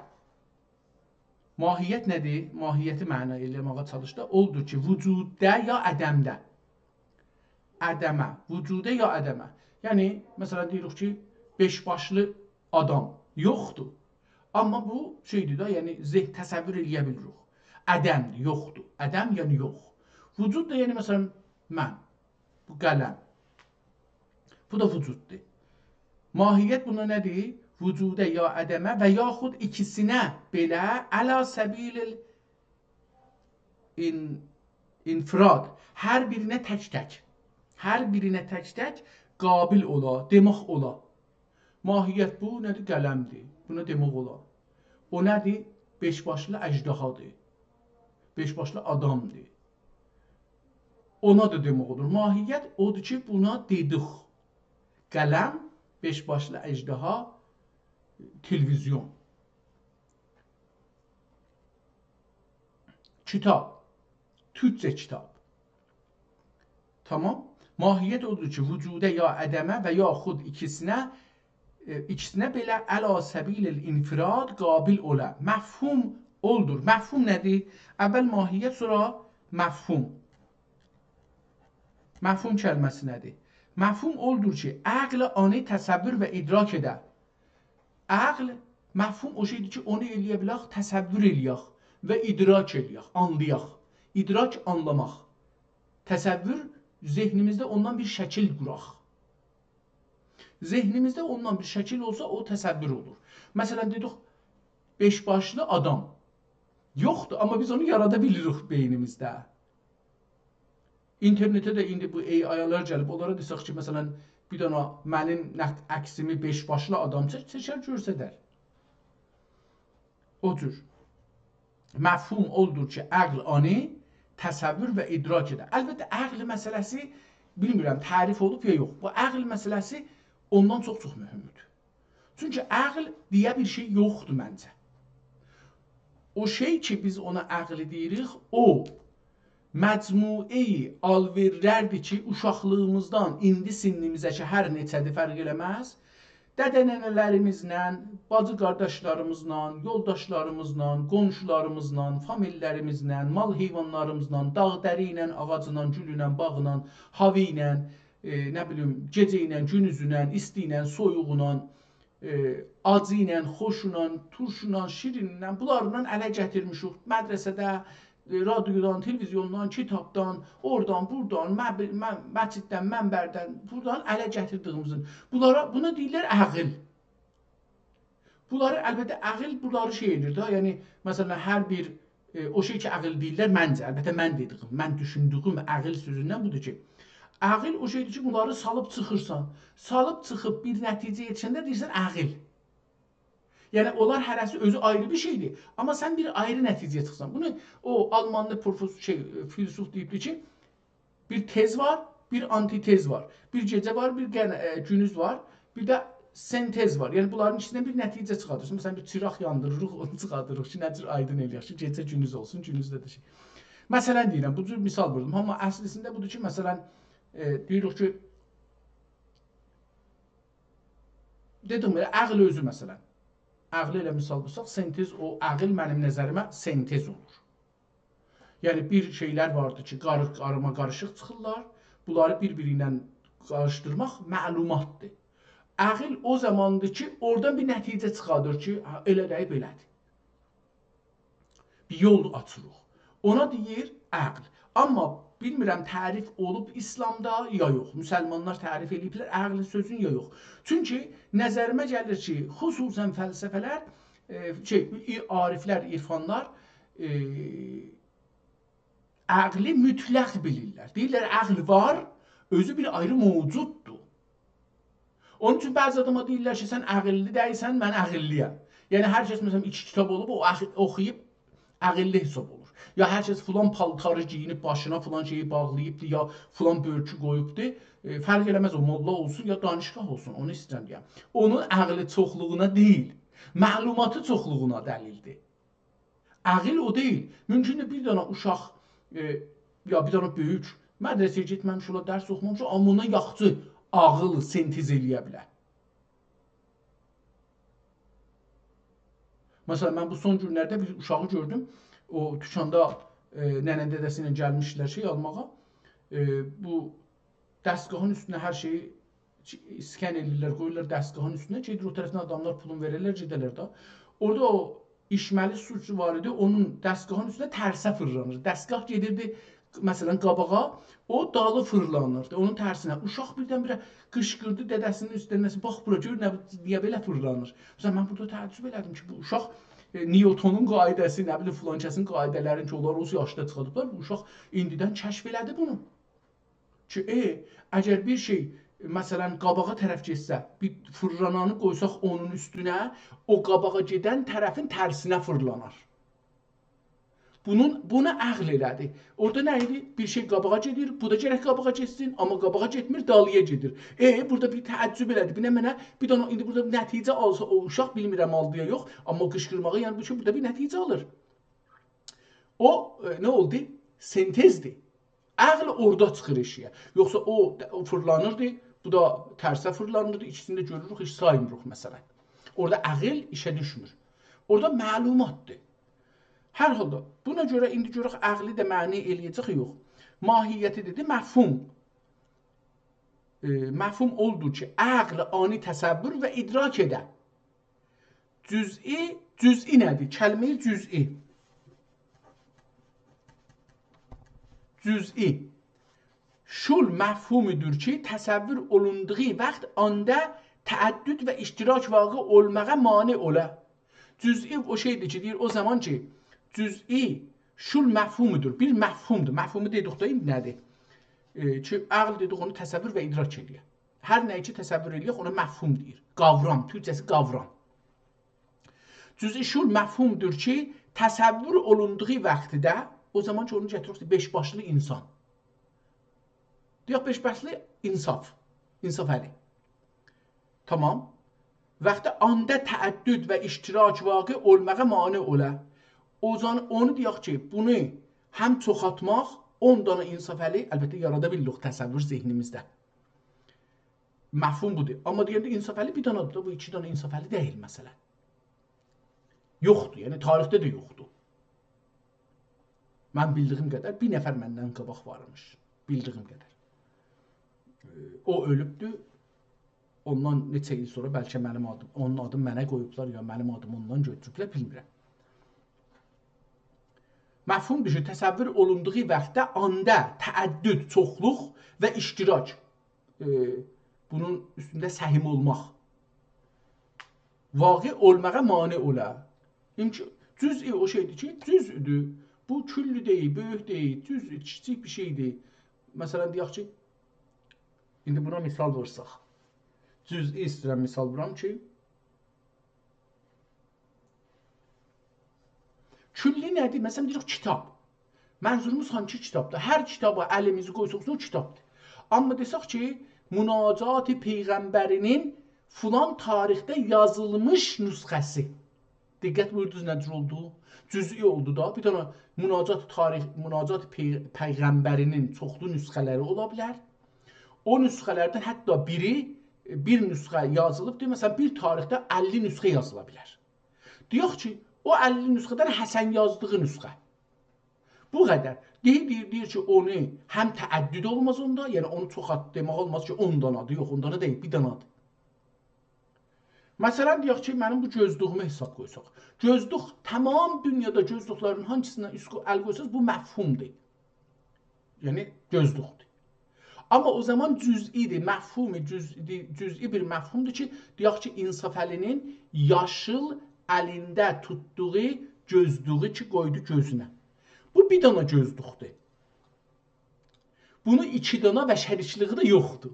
ماهیت نه‌دیر؟ ماهیتی معنا ائله‌مه‌یه چالیشدی. اولدور کی، وجودده یا عدمده. عدمه، وجوده یا عدمه. یعنی، مثلا، دئییریک کی، بئش باشلی آدام یوخدور. آمما بو شئیدیر ده، یعنی ذهن تصور ائله‌یه بیلیریک. عدمدیر، یوخدور. عدم یعنی یوخ. وجود دا، یعنی، مثلا، من. بو قلم. بو دا وجوددور. ماهیت بونا نه‌دیر؟ وجوده یا عدمه و یا خود ایکیسینه بئله علی سبیل ال-، ان-، انفراد. هر بیرینه تک-تک. هر بیرینه تک-تک قابل اولا، دئمک اولا. ماهیت بو نه‌دیر؟ قلمدیر. بونا دئمک اولا. او نه‌دیر؟ بئش باشلی اژدهادیر. بئش باشلی آدامدیر. اونا دا دئمک اولور. ماهیت اودور کی، بونا دئدیک. قلم، بئش باشلی اژدها، تلویزیون. کیتاب. تورکجه کیتاب. تامام. ماهیت اودور کی، وجوده یا عدمه و یا خود ایکیسینه، ائ، ایکیسینه بئله علی سبیل الانفراد قابل اولا. مفهوم اولدور. مفهوم نه‌دیر؟ اول ماهیت، سونرا مفهوم. مفهوم کلمه‌سی نه‌دیر؟ مفهوم اولدور کی، عقل آنی تصور و ادراک ائده. عقل، مفهوم او شئیدیر کی، اونو ائله‌یه بیلک، تصور ائله‌یک و ادراک ائله‌یک، آنلایاق. ادراک، آنلاماق. تصور، ذهنیمیزده اوندان بیر شکیل قوراق. ذهنیمیزده اوندان بیر شکیل اولسا، او تصور اولور. مثلا، دئدیک، بئش باشلی آدام یوخدور، آمما بیز اونو یارادا بیلیریک بئینیمیزده. اینترنتده ده ایندی بو ای آی‌لار گلیب، اونلارا دئسک کی، مثلا، بیر دنه منیم نق-، عکسیمی بئش باشلی آدام چک، چکر، گؤرسدر. او جور. مفهوم اودور کی، عقل آنی تصور و ادراک ائده. البته، عقل مسئله‌سی، بیلمیرم، تعریف اولوب یا یوخ. بو عقل مسئله‌سی اوندان چوخ-چوخ مهمدور. چونکی عقل دئیه بیر شئی یوخدور منجه. او شئی کی، بیز اونا عقل دئییریک، او مجموعه‌ی آل‌وئرلردیر کی، اوشاقلیغیمیزدان ایندی سنّیمیزه کی، هر نئچه‌دیر، فرق ائله‌مز، دده-ننه‌لریمیزله، باجی-قارداشلاریمیزلا، یولداشلاریمیزلا، قونشولاریمیزلا، فامیللریمیزله، مال-حیوانلاریمیزلا، داغ-دری ایله، آغاجلا، گولونن، باغلا، هاوا ایله، ائ، نه بیلیم، گئجه ایله، گوندوزونن، ایستی ایله، سویوغونان، ائ، آجی ایله، خوشونان، تورشونان، شیرینینن، بونلارلا اله گتیرمیشیک. مدرسه‌ده، ائ، رادیودان، تلویزیوندان، کیتابدان، اورادان، بورادان، مب-، م-، مسجددن، منبردن، بورادان اله گتیردیگیمیزین. بونلارا، بونا دئییرلر عقل. بونلاری، البته، عقل بونلاری شئی ائدیر ده، یعنی، مثلا، هر بیر، ائ، او شئی کی، عقل دئییرلر، منجه، البته، من دئدیگیم، من دوشوندوگوم عقل سؤزوندن بودور کی، عقل او شئیدیر کی، بونلاری سالیب چیخیرسان، سالیب چیخیب بیر نتیجه‌یه یئتیشنده دئییرسن، عقل. یعنی، اونلار هره‌سی اؤزو آیری بیر شئیدیر، آمما سن بیر آیری نتیجه‌یه چیخسان. بونو او آلمانلی پروفس-، شئی، فیلسوف دئییبدی کی، بیر تز وار، بیر آنتی‌تز وار. بیر گئجه وار، بیر گن-، ائ، گوندوز وار، بیر ده سنتز وار. یعنی، بونلارین ایچیندن بیر نتیجه چیخاردیریق. مثلا، بیر چیراق یاندیریریق، اونو چیخاردیریق کی، نه جور آیدین ائله‌یک کی، گئجه گوندوز اولسون، گوندوزده ده شئی. مثلا دئییرم، بو جور مثال ووردوم. آمما اصلی‌سینده بودور کی، مثلا، ائ، دئییریک کی، دئدیم، ائله عقل اؤزو، مثلا. عقلی ائله مثال وورساق، سنتز، او عقل منیم نظریمه سنتز اولور. یعنی، بیر شئیلر واردیر کی، قاری-، قاریما قاریشیق چیخیرلار. بونلاری بیر-بیری ایله قاریشدیرماق معلوماتدیر. عقل او زاماندیر کی، اورادان بیر نتیجه چیخاردیر کی، هه، ائله دئییل، بئله‌دیر. بیر یول آچیریق. اونا دئییر عقل. آمما بیلمیرم، تعریف اولوب ایسلامدا یا یوخ. مسلمانلار تعریف ائله‌ییبلر عقل سؤزونو یا یوخ. چونکی نظریمه گلیر کی، خصوصاً فلسفه‌لر، ائ، شئی، ای-، عارفلر، عرفانلار، ائ، عقلی مطلق بیلیرلر. دئییرلر، عقل وار، اؤزو بیر آیری موجوددور. اونون اوچون بعضی آداما دئییرلر کی، سن عقللی دئییلسن، من عقللی‌یم. یعنی، هر کس، مثلاً، ایکی کیتاب اوخویوب، او عق-، اوخویوب، عقللی حساب اولور. یا هر کس فلان پالتاری گئیینیب، باشینا فلان شئیی باغلاییبدی، یا فلان بؤرکو قویوبدو، ائ، فرق ائله‌مز، او موللا اولسون، یا دانشگاه اولسون، اونو ایسته‌ییرم دئیم. اونون عقلی چوخلوغونا دئییل، معلوماتی چوخلوغونا دلیلدیر. عقل او دئییل. مومکوندور، بیر دنه اوشاق، ائ، یا بیر دنه بؤیوک مدرسه‌یه گئتمه‌میش اولا، درس اوخومامیش اولا، آمما اوندان یاخشی عقل سنتز ائله‌یه بیلر. مثلاً، من بو سون گونلرده بیر اوشاغی گؤردوم. او دوکاندا، ائ، ننه دده‌سی ایله گلمیشدیلر شئی آلماغا. ائ، بو دستگاهین اوستونه هر شئیی چ-، اسکن ائله‌ییرلر، قویورلار دستگاهین اوستونه، گئدیر او طرفدن آداملار پولون وئریرلر، گئدرلر ده. اورادا او ایچمه‌لی سو کی وار ایدی، اونون دستگاهین اوستونه ترسه فیرلانیر. دستگاه گئدیردی، مثلاً، قاباغا، او دالی فیرلانیردی، اونون ترسینه. اوشاق بیردن-بیره قیشقیردی دده‌سینین اوستونه، نه‌سه، «باخ بورا، گؤر نه، نییه بئله فیرلانیر؟» مثلاً، من بورادا تعجب ائله‌دیم کی، بو اوشاق، ائ، نیوتونون قاعده‌سی، نه بیلیم، فلان کسین قاعده‌لرینی کی، اونلار او یاشدا چیخاردیبلار، بو اوشاق ایندیدن کشف ائله‌دی بونو. کی، ائ، اگر بیر شئی، مثلاً، قاباغا طرف گئتسه، بیر فیرلانانی قویساق اونون اوستونه، او قاباغا گئدن طرفین ترسینه فیرلانار. بونون، بونو عقل ائله‌دی. اورادا نه ایدی؟ بیر شئی قاباغا گئدیر، بو دا گرک قاباغا گئتسین، آمما قاباغا گئتمیر، دالییا گئدیر. ائ، بورادا بیر تعجب ائله‌دی. بیر نمنه، بیر دنه ایندی بورادا نتیجه آلسا او اوشاق، بیلمیرم آلدی یا یوخ، آمما او قیشقیرماغی، یعنی بو کی، بورادا بیر نتیجه آلیر. او، ائ، نه اولدو؟ سنتزدیر. عقل اورادا چیخیر ائشییه. یوخسا او، او فیرلانیردی، بو دا ترسه فیرلانیردی، ایکیسینی ده گؤروروک، هئچ سایمیریق، مثلاً. اورادا عقل ایشه دوشمور. اورادا معلوماتدیر. هر حالدا، بونا گؤره ایندی گؤرک، عقلی ده معنی ائله‌یه‌جک، یوخ. ماهیتی دئدی، مفهوم. ائ، مفهوم اودور کی، عقل آنی تصور و ادراک ائده. جزئی، جزئی نه‌دیر؟ کلمه‌ی جزئی. جزئی. شول مفهومودور کی، تصور اولوندوغو وقت آندا تعدد و اشتراک واقع اولماغا مانع اولا. جزئی او شئیدیر کی، دئییر، او زامان کی، جزئی شول مفهومودور، بیر مفهومدور. مفهومو دئدیک ده، ایندی نه‌دیر؟ ائ، کی، عقل دئدیک، اونو تصور و ادراک ائله‌ییر. هر نه‌یی کی تصور ائله‌یک، اونا مفهوم دئییر. قاورام، تورکجه‌سی قاورام. جزئی شول مفهومدور کی، تصور اولوندوغو وقتده، او زامان کی، اونو گتیریریک بئش باشلی انسان. دئیک، بئش باشلی انصاف. انصافعلی. تامام. وقتده آندا تعدد و اشتراک واقع اولماغا مانع اولا. او زامان اونو دئیک کی، بونو هم چوخالتماق، اون دانا انصافعلی، البته، یارادا بیلیریک تصور ذهنیمیزده. مفهوم بودور. آمما دئینده انصافعلی بیر دانادیر دا، بو ایکی دانا انصافعلی دئییل، مثلاً. یوخدور، یعنی تاریخده ده یوخدور. من بیلدیییم قدر، بیر نفر مندن قاباق وارمیش، بیلدیییم قدر. ائ، او اؤلوبدور، اوندان نئچه ایل سونرا بلکه منیم آدیم، اونون آدینی منه قویوبلار، یا منیم آدیمی اوندان گؤتوروبلر، بیلمیرم. مفهومدور کی، تصور اولوندوغو وقتده آندا تعدد، چوخلوق و اشتراک، ائ، بونون اوستونده سهم اولماق واقع اولماغا مانع اولا. امکان-، جزئی او شئیدیر کی، جزئی‌دیر. بو کلی دئییل، بؤیوک دئییل، جزئی، کیچیک بیر شئیدیر. مثلاً، دئیک کی، ایندی بونا مثال وورساق. جزئی ایسته‌ییرم مثال وورام کی، کلی نه‌دیر؟ مثلاً، دئییریک، کیتاب. منظوروموز هانسی کیتابدیر؟ هر کیتابا الیمیزی قویساق، او کیتابدیر. آمما دئسک کی، مناجات پیغمبری‌نین فلان تاریخده یازیلمیش نسخه‌سی. دقت بویوردونوز، نه جور اولدو؟ جزئی اولدو دا. بیر دنه مناجات تاریخ، مناجات پی-، پیغمبری‌نین چوخلو نسخه‌لری اولا بیلر. او نسخه‌لردن حتی بیری، بیر نسخه یازیلیبدیر. مثلاً، بیر تاریخده اللی نسخه یازیلا بیلر. دئیک کی، او اللی نسخه‌دن حسن یازدیغی نسخه. بو قدر. دئییر، دئییر، دئییر کی، اونو هم تعدد اولماز اوندا، یعنی اونو چوخ آد-، دئمک اولماز کی، اون دانادیر. یوخ، اون دانا دئییل، بیر دانادیر. مثلا، دئیک کی، منیم بو گؤزلویومو حساب قویساق. گؤزلویوک، تمام دونیادا گؤزلویوکلرین هانسینا اوست قو-، ال قویساز، بو مفهومدور. یعنی، گؤزلویوکدور. آمما او زامان جزئی‌دیر، مفهوم جزئی، جزئی بیر مفهومدور کی، دئیک کی، انصافعلی‌نین یاشیل الینده توتدوغو گؤزلویو کی، قویدو گؤزونه. بو بیر دانا گؤزلویوکدور. بونون ایکی دانا و شریکلیگی ده یوخدور.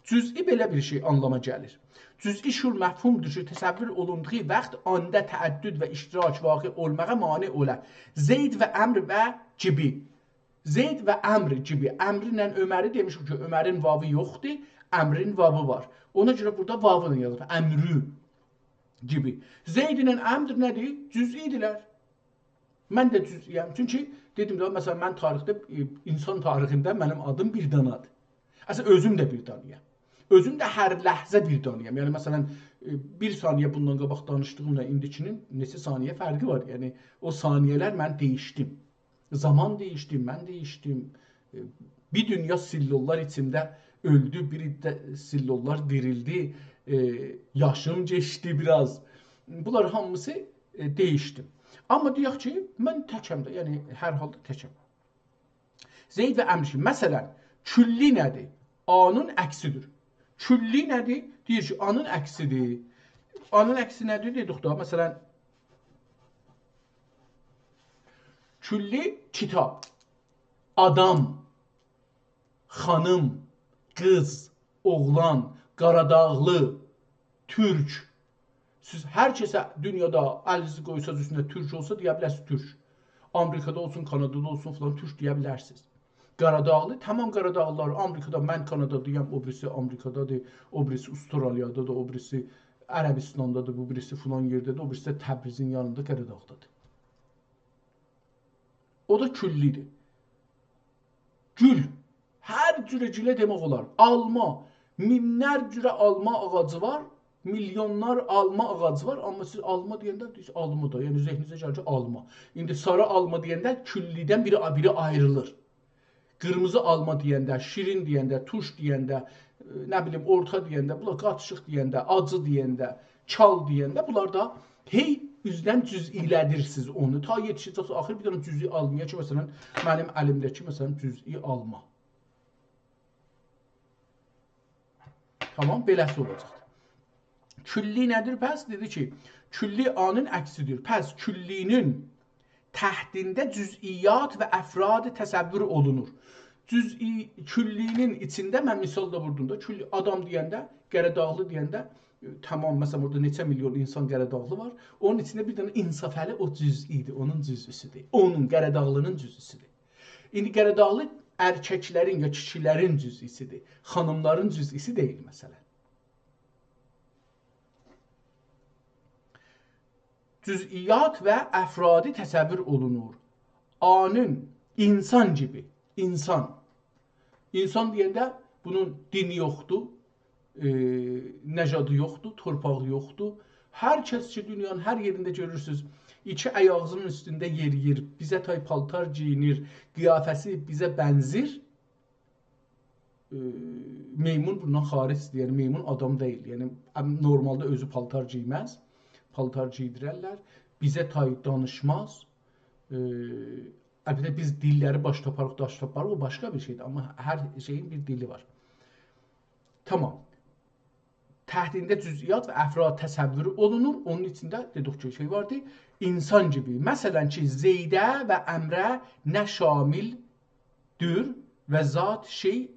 جزئی بئله بیر شئی آنلاما گلیر. جزئی شعور مفهومدور کی، تصور اولوندوغو واخت آندا تعدد و اشتراک واقع اولماغا مانع اولا. زید و عمرو و گیبی. زید و عمرو گیبی. عمرو ایله عمری دئمیشیک کی، عمرین واوو یوخدور، عمرین واوو وار. اونا گؤره بورادا واوو ایله یازیلیب، عمرو گیبی. زید ایله عمرو نه‌دیر؟ جزئی‌دیرلر. من ده جزئی‌یم. چونکی دئدیم ده، مثلا، من تاریخده، ائ، انسان تاریخینده منیم آدیم بیر دانادیر. اصلینده اؤزوم ده بیر دانایام. اؤزوم ده هر لحظه بیر دانایام. یعنی، مثلا، ائ، بیر ثانیه بوندان قاباق دانیشدیغیملا ایندیکی‌نین نئچه ثانیه فرقی وار. یعنی، او ثانیه‌لر من دییشدیم. زامان دییشدی، من دییشدیم. ائ، بیر دونیا سلوللار ایچیمده اؤلدو، بیر عده سلوللار دیریلدی، ائ، یاشیم کئچدی بیر آز. بونلار هامیسی، ائ، دییشدی. آمما دئیک کی، من تکم ده، یعنی هر حالدا تکم. زید و عمرو کی، مثلا، کلی نه‌دیر؟ آ-نین عکسی‌دیر. کلی نه‌دیر؟ دئییر کی، آ-نین عکسی‌دیر. آ-نین عکسی نه‌دیر؟ دئدیک دا، مثلا، کلی کیتاب، آدام، خانیم، قیز، اوغلان، قاراداغلی، تورک. سیز هر کسه دونیادا الینیزی قویساز اوستونه، تورک اولسا، دئیه بیلرسینیز تورک. آمریکادا اولسون، کانادادا اولسون فلان، تورک دئیه بیلرسینیز. قاراداغلی، تمام قاراداغلیلار آمریکادا، من کانادادایام، او بیریسی آمریکادادیر، او بیریسی استرالیادادیر، او بیریسی عربستاندادیر، بو بیریسی فلان یئرده‌دیر، او بیریسی ده تبریزین یانیندا قاراداغدادیر. او دا کلی‌دیر. گول. هر جوره گوله دئمک اولار. آلما. مینلر جوره آلما آغاجی وار. میلیونلار آلما آغاجی وار. آمما سیز آلما دئینده دئییرسینیز، آلما دا. یعنی ذهنینیزه گلیر کی، آلما. ایندی ساری آلما دئینده کلی‌دن بیری، بیری آیریلیر. قیرمیزی آلما دئینده، شیرین دئینده، تورش دئینده، ائ، نه بیلیم، اورتا دئینده، بونلار قاتیشیق دئینده، آجی دئینده، کال دئینده، بونلار دا هئی اوزدن جزئی‌له‌دیرسینیز اونو. تا یئتیشه‌جکسینیز آخیر بیر دنه جزئی آلمایا کی، مثلا، منیم الیمده‌کی، مثلا، جزئی آلما. تامام، بئله‌سی اولاجاقدیر. کلی نه‌دیر پس؟ دئدی کی، کلی آ-نین عکسی‌دیر. پس کلی‌نین تحتینده جزئیات و افراد تصور اولونور. جزئی، کلی‌نین ایچینده، من مثال دا ووردوم دا، کلی آدام دئینده، قاراداغلی دئینده، ائ، تامام، مثلا، اورادا نئچه میلیون انسان قاراداغلی وار. اونون ایچینده بیر دنه انصافعلی او جزئی‌دیر، اونون جزئی‌سی‌دیر. اونون، قاراداغلی‌نین جزئی‌سی‌دیر. ایندی قاراداغلی ارککلرین یا کیشیلرین جزئی‌سی‌دیر. خانیملارین جزئی‌سی دئییل، مثلا. جزئیات و افرادی تصور اولونور. آ-نین انسان کیمی، انسان. انسان دئینده بونون دینی یوخدور، ائ، نژادی یوخدور، تورپاغی یوخدور. هر کس کی، دونیانین هر یئرینده گؤرورسونوز، ایکی آیاغینین اوستونده یئرییر، بیزه تای پالتار گئیینیر، قیافه‌سی بیزه بنزیر، ائ، میمون بوندان خارجدیر. یعنی، میمون آدام دئییل. یعنی، ام-، نورمالدا اؤزو پالتار گئیمز. پالتار گئیدیررلر. بیزه تای دانیشماز. ائ، البته، بیز دیللری باش تاپاریق، داش تاپاریق، او باشقا بیر شئیدیر. آمما هر شئیین بیر دیلی وار. تامام. تحتینده جزئیات و افراد تصور اولونور. اونون ایچینده دئدیک کی، شئی واردی. انسان کیمی. مثلا کی، زیده و عمره نه شامل‌دور و ذات شئی،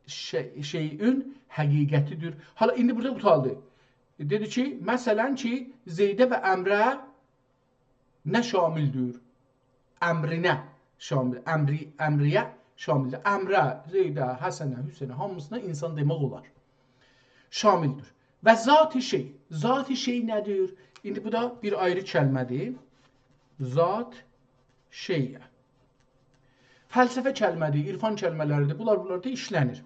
شئی-، شئیین حقیقتی‌دیر. حالا ایندی بورادا قوتاردی. دئدی کی، مثلا کی، زیده و عمره نه شامل‌دور؟ عمرینه شامل، عمری-، عمریه شامل‌دور. عمره، زیده، حسنه، حسینه، هامیسینا انسان دئمک اولار. شامل‌دور. و ذات شئی. ذات شئی نه‌دیر؟ ایندی بو دا بیر آیری کلمه‌دیر. ذات شئی. فلسفه کلمه‌دیر، عرفان کلمه‌لری‌دیر. بونلار، بونلار دا ایشله‌نیر.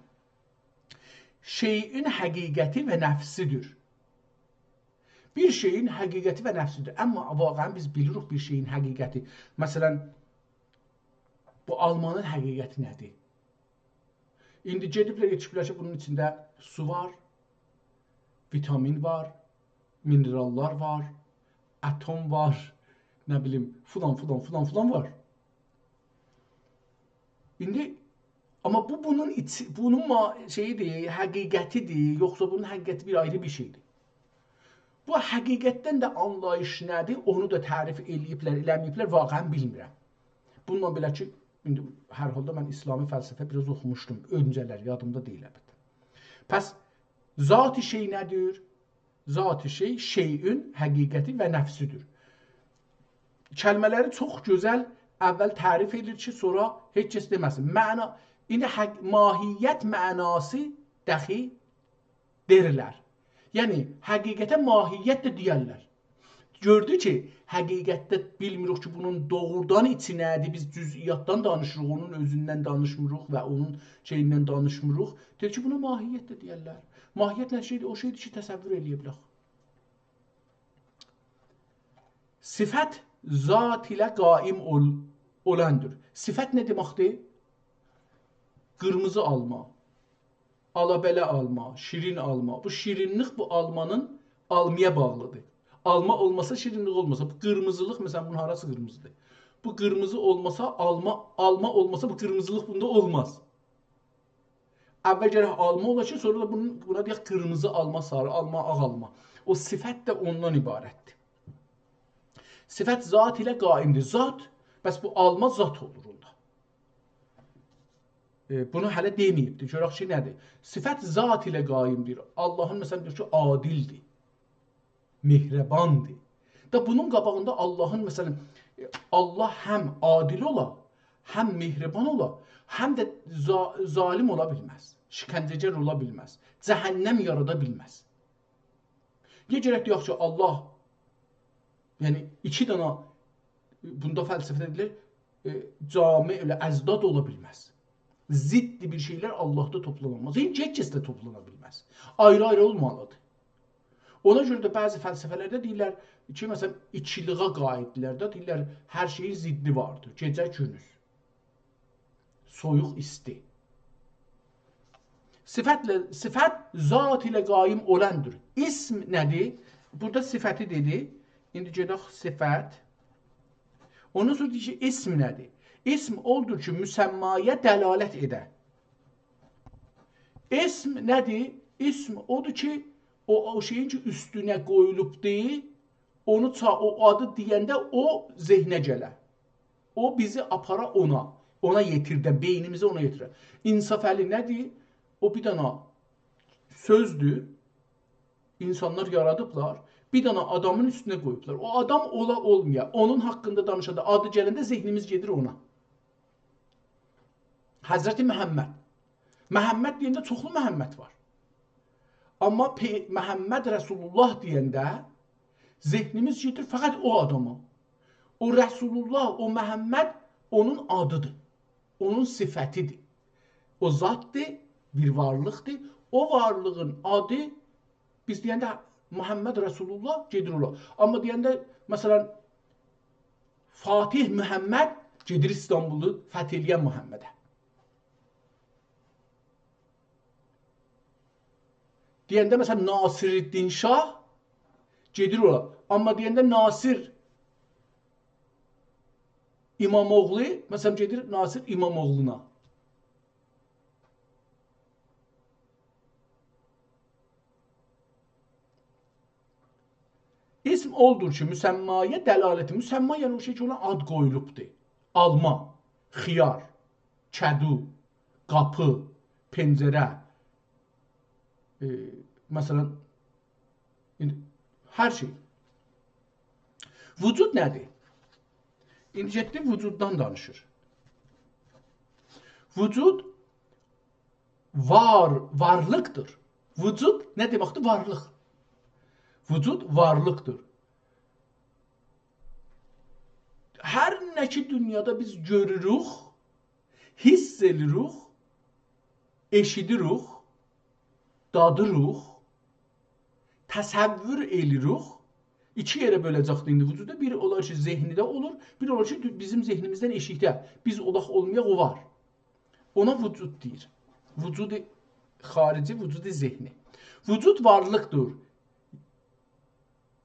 شئیین حقیقتی و نفسی‌دیر. بیر شئیین حقیقتی و نفسی‌دیر. آمما واقعاً بیز بیلیریک بیر شئیین حقیقتی. مثلاً، بو آلمانین حقیقتی نه‌دیر؟ ایندی گئدیبلر، یئتیشیبلر کی، بونون ایچینده سو وار، ویتامین وار، مینراللار وار، اتم وار، نه بیلیم، فلان، فلان، فلان، فلان وار. ایندی، آمما بو بونون ایچ-، بونون ما-، شئیی‌دیر، حقیقتی‌دیر، یوخسا بونون حقیقتی بیر آیری بیر شئی‌دیر؟ بو حقیقتدن ده آنلاییش نه‌دیر، اونو دا تعریف ائله‌ییبلر، ائله‌مه‌ییبلر، واقعاً بیلمیرم. بونونلا بئله کی، ایندی هر حالدا من اسلامی فلسفه بیر آز اوخوموشدوم اؤنجه‌لر، یادیمدا دئییل البته. پس ذات شئی نه‌دیر؟ ذات شئی، شئیین حقیقتی و نفسی‌دیر. کلمه‌لری چوخ گؤزل اول تعریف ائدیر کی، سونرا هئچ کس دئمه‌سین. معنا، ایندی حق-، ماهیت معناسی دخی دئییرلر. یعنی، حقیقته ماهیت ده دئیرلر. گؤردو کی، حقیقتده بیلمیریک کی، بونون دوغرودان ایچی نه‌دیر، بیز جزئیاتدان دانیشیریق، اونون اؤزوندن دانیشمیریق و اونون شئییندن دانیشمیریق. دئدی کی، بونا ماهیت ده دئیرلر. ماهیت نه شئی‌دیر؟ او شئی‌دیر کی، تصور ائله‌یه بیلک. صفت ذات ایله قایم اول-، اولاندیر. صفت نه دئمکدیر؟ قیرمیزی آلما، آلابله آلما، شیرین آلما. بو شیرینلیک بو آلمانین، آلمایا باغلی‌دیر. آلما اولماسا، شیرینلیک اولماسا، بو قیرمیزیلیق، مثلاً، بونون هاراسی قیرمیزی‌دیر؟ بو قیرمیزی اولماسا، آلما، آلما اولماسا، بو قیرمیزیلیق بوندا اولماز. اول گرک آلما اولا کی، سونرا دا بونون، بونا دئیک قیرمیزی آلما، ساری آلما، آغ آلما. او صفت ده اوندان عبارتدیر. صفت ذات ایله قایم‌دیر. ذات، بس بو آلما ذات اولور اوندا. ائ، بونو هله دئمه‌ییبدیر. گؤرک کی، نه‌دیر؟ صفت ذات ایله قایم‌دیر. آللاهین، مثلاً، دئییر کی، عادل‌دیر. مهربان‌دیر. دا بونون قاباغیندا آللاهین، مثلاً، ائ، آللاه هم عادل اولا، هم مهربان اولا، هم ده ظا-، ظالم اولا بیلمز. شکنجه‌گر اولا بیلمز. جهنم یارادا بیلمز. نییه گرک دئیک کی، آللاه، یعنی ایکی دانا، بوندا فلسفه‌ده دئییلیر، ائ، جامع الاضداد اولا بیلمز. ضد بیر شئیلر آللاهدا توپلانا بیلمز. هئچ، هئچ کسده توپلانا بیلمز. آیری-آیری اولمالی‌دیر. اونا گؤره ده بعضی فلسفه‌لرده دئییرلر کی، مثلاً، ایکیلیگه قائل‌دیرلر ده، دئییرلر، هر شئیین ضدی واردیر. گئجه گوندوز. سویوق، ایستی. صفتله، صفت ذات ایله قایم اولاندیر. اسم نه‌دیر؟ بورادا صفتی دئدی. ایندی گئدک صفت. اوندان سونرا دئییر کی، اسم نه‌دیر؟ اسم اودور کی، مسمایا دلالت ائده. اسم نه‌دیر؟ اسم اودور کی، او، او شئیین کی، اوستونه قویولوبدور، اونو چا-، او آدی دئینده او ذهنه گله. او بیزی آپارا اونا، اونا یئتیرده، بئینیمیزی اونا یئتیره. انصافعلی نه‌دیر؟ او بیر دانا سؤزدور، اینسانلار یارادیبلار، بیر دانا آدامین اوستونه قویوبلار. او آدام اولا اولمایا، اونون حاقیندا دانیشاندا، آدی گلنده ذهنیمیز گئدیر اونا. حضرت محمد. محمد دئینده چوخلو محمد وار. آمما پئ-، محمد رسول‌الله دئینده ذهنیمیز گئدیر فقط او آداما. او رسول‌الله، او محمد اونون آدی‌دیر. اونون صفتی‌دیر. او ذات‌دیر، بیر وارلیق‌دیر. او وارلیغین آدی، بیز دئینده محمد رسول‌الله گئدیر اورا. آمما دئینده، مثلاً، فاتح محمد گئدیر ایستانبولو فتح ائله‌ین محمده. دئینده، مثلاً، ناصرالدین شاه گئدیر اورا. آمما دئینده ناصر امام‌اوغلو، مثلاً، گئدیر ناصر امام‌اوغلونا. اسم اودور کی، مسمایا دلالت، مسما، یعنی او شئی کی، اونا آد قویولوبدور. آلما، خیار، کدو، قاپی، پنجره، ائ، مثلاً، ایندی هر شئی. وجود نه‌دیر؟ ایندی گئتدی وجوددان دانیشیر. وجود وار، وارلیق‌دیر. وجود نه دئمک‌دیر؟ وارلیق. وجود وارلیق‌دیر. هر نه کی دونیادا بیز گؤروروک، حس ائله‌ییریک، ائشیدیریک، دادیریق، تصور ائله‌ییریک، ایکی یئره بؤله‌جکدی ایندی وجودو. بیر اولار کی، ذهنده اولور، بیر اولار کی، دو-، بیزیم ذهنیمیزدن ائشیکده. بیز اولاق اولمایاق، او وار. اونا وجود دئییر. وجود خارجی، وجود ذهنی. وجود وارلیقدیر.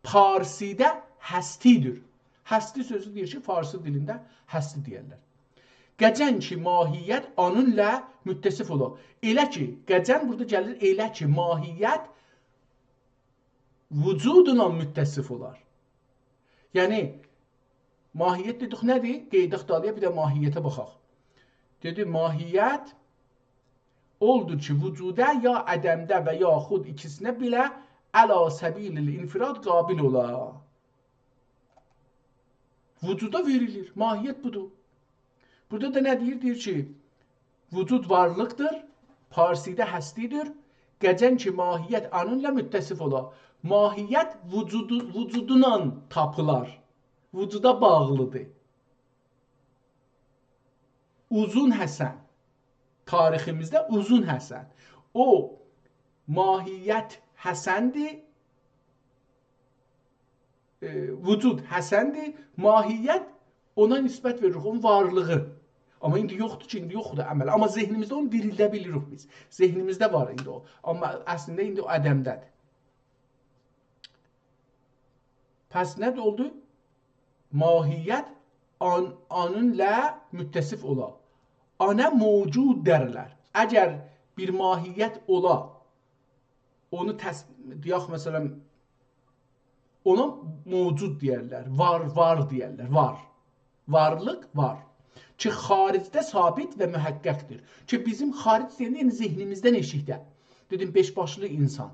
پارسی‌ده هستی‌دیر. هستی سؤزو دئییر کی، فارسی دیلینده هستی دئیرلر. قجن کی ماهیت آنونلا متصف اولا. ائله کی، قجن بورادا گلیر، ائله کی ماهیت وجودلا متصف اولار. یعنی، ماهیت دئدیک نه‌دیر؟ قئییداق دالییا، بیر ده ماهیته باخاق. دئدی، ماهیت اولدو کی، وجوده یا عدمده و یاخود ایکیسینه بئله علی سبیل الانفراد قابل اولا. وجودا وئریلیر. ماهیت بودور. بورادا دا نه دئییر؟ دئییر کی، وجود وارلیقدیر، پارسی‌ده هستی‌دیر، قجن کی ماهیت آنونلا متصف اولا. ماهیت وجودو، وجودونان تاپیلار. وجودا باغلی‌دیر. اوزون حسن. تاریخیمیزده اوزون حسن. او ماهیت حسندیر، ائ، وجود حسندیر، ماهیت اونا نسبت وئریریک، اونون وارلیغی. آمما ایندی یوخدور کی، ایندی یوخدور عمل. آمما ذهنیمیزده اونو دیریلده بیلیریک بیز. ذهنیمیزده وار ایندی او. آمما اصلینده ایندی او عدمده‌دیر. پس نه اولدو؟ ماهیت آن، آنونلا متصف اولا. آنا موجود دئرلر. اگر بیر ماهیت اولا، اونو تس-، دئیک، مثلا، اونا موجود دئیرلر، وار، وار دئیرلر، وار. وارلیق وار. کی، خارجده ثابت و محقق‌دیر. کی، بیزیم خارج دئینده، یعنی ذهنیمیزدن ائشیکده. دئدیم، بئش باشلی اینسان.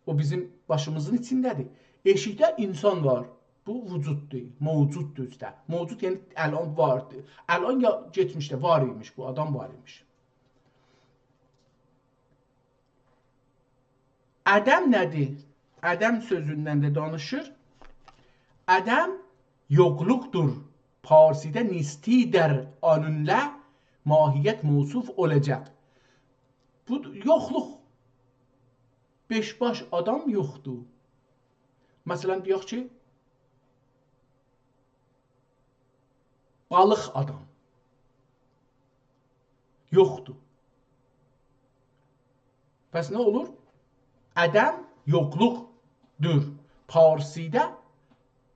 او بیزیم باشیمیزین ایچینده‌دیر. ائشیکده اینسان وار. بو وجوددور، موجوددور اوسته. موجود، یعنی الان واردیر. الان یا کئچمیشده وار ایمیش، بو آدام وار ایمیش. عدم نه‌دیر؟ عدم سؤزوندن ده دانیشیر. عدم یوخلوقدور. پارسی‌ده نیستی دئر آنونلا ماهیت موصوف اولاجاق. بو یوخلوق. بئش باش آدام یوخدور. مثلا، دئیک کی، بالیق آدام یوخدور. پس نه اولور؟ عدم یوخلوقدور. پارسی‌ده، ائ،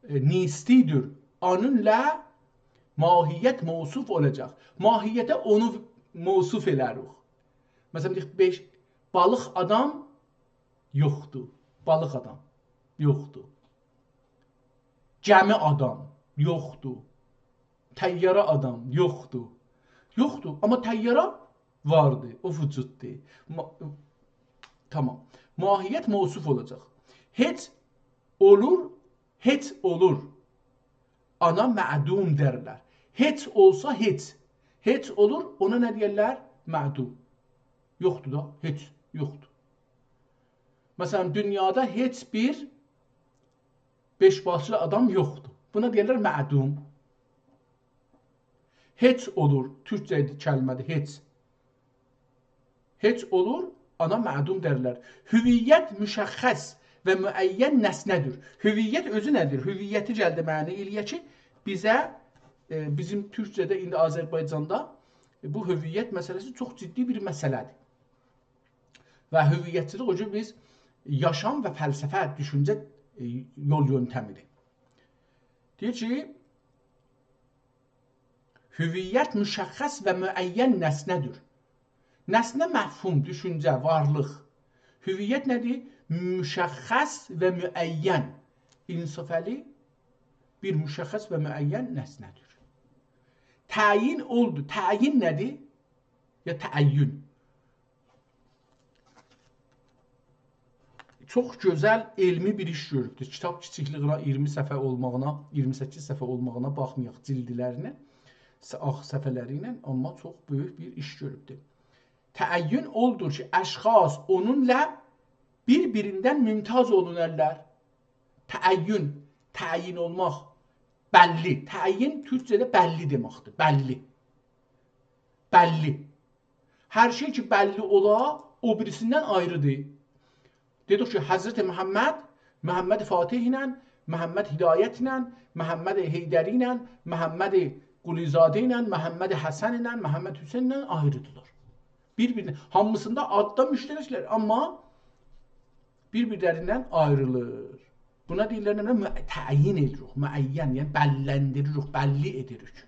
نیستی‌دیر. آنونلا ماهیت موصوف اولاجاق. ماهیته اونو موصوف ائلریک. مثلا، دئیک، بئش، بالیق آدام یوخدور. بالیق آدام یوخدور. گمی آدام یوخدور. طیاره آدام یوخدور. یوخدور، آمما طیاره واردی، او وجوددور. ما-، تامام. ماهیت موصوف اولاجاق. هئچ اولور، هئچ اولور. آنا معدوم دئرلر. هئچ اولسا هئچ. هئچ اولور، اونا نه دئیرلر؟ معدوم. یوخدور دا، هئچ، یوخدور. مثلا، دونیادا هئچ بیر بئش باشلی آدام یوخدور. بونا دئیرلر معدوم. هئچ اولور، تورکجه کلمه‌دیر، هئچ. هئچ اولور، آنا معدوم دئرلر. هویت مشخص و معین نسنه‌دیر. هویت اؤزو نه‌دیر؟ هویتی گلدی معنا ائله‌یه کی، بیزه، ائ، بیزیم تورکجه‌ده، ایندی آذربایجاندا، ائ، بو هویت مسئله‌سی چوخ جدی بیر مسئله‌دیر. و هویتچیلیک او جور بیز یاشام و فلسفه، دوشونجه، ائ، یول یؤنتمی‌دیر. دئییر کی، هویت مشخص و معین نسنه‌دیر. نسنه مفهوم، دوشونجه، وارلیق. هویت نه‌دیر؟ مشخص و معین. انصافعلی بیر مشخص و معین نسنه‌دیر. تعیین اولدو. تعیین نه‌دیر؟ یا تعین. چوخ گؤزل علمی بیر ایش گؤروبدور. کیتاب کیچیکلیگینه، اییرمی صفحه اولماغینا، اییرمی سککیز صفحه اولماغینا باخمایاق جلدلرینه، س-، آخ صفحه‌لری ایله، آمما چوخ بؤیوک بیر ایش گؤروبدور. تعین اولدور کی، اشخاص اونونلا بیر-بیریندن ممتاز اولونارلار. تعین، تعیین اولماق، بللی. تعیین تورکجه‌ده بللی دئمکدیر، بللی. بللی. هر شئی کی، بللی اولا، او بیریسیندن آیری‌دیر. دئدیک کی، حضرت محمد محمد فاتح ایله، محمد هدایت ایله، محمد حیدری ایله، محمد قلی‌زاده ایله، محمد حسن ایله، محمد حسین ایله آیریدیلار. بیر-بیرینه، هامیسیندا آددا مشترکلر، آمما بیر-بیرلریندن آیریلیر. بونا دئییرلر نه؟ مع-، تعیین ائدیریک، معین، یعنی بللندیریریک، بللی ائدیریک.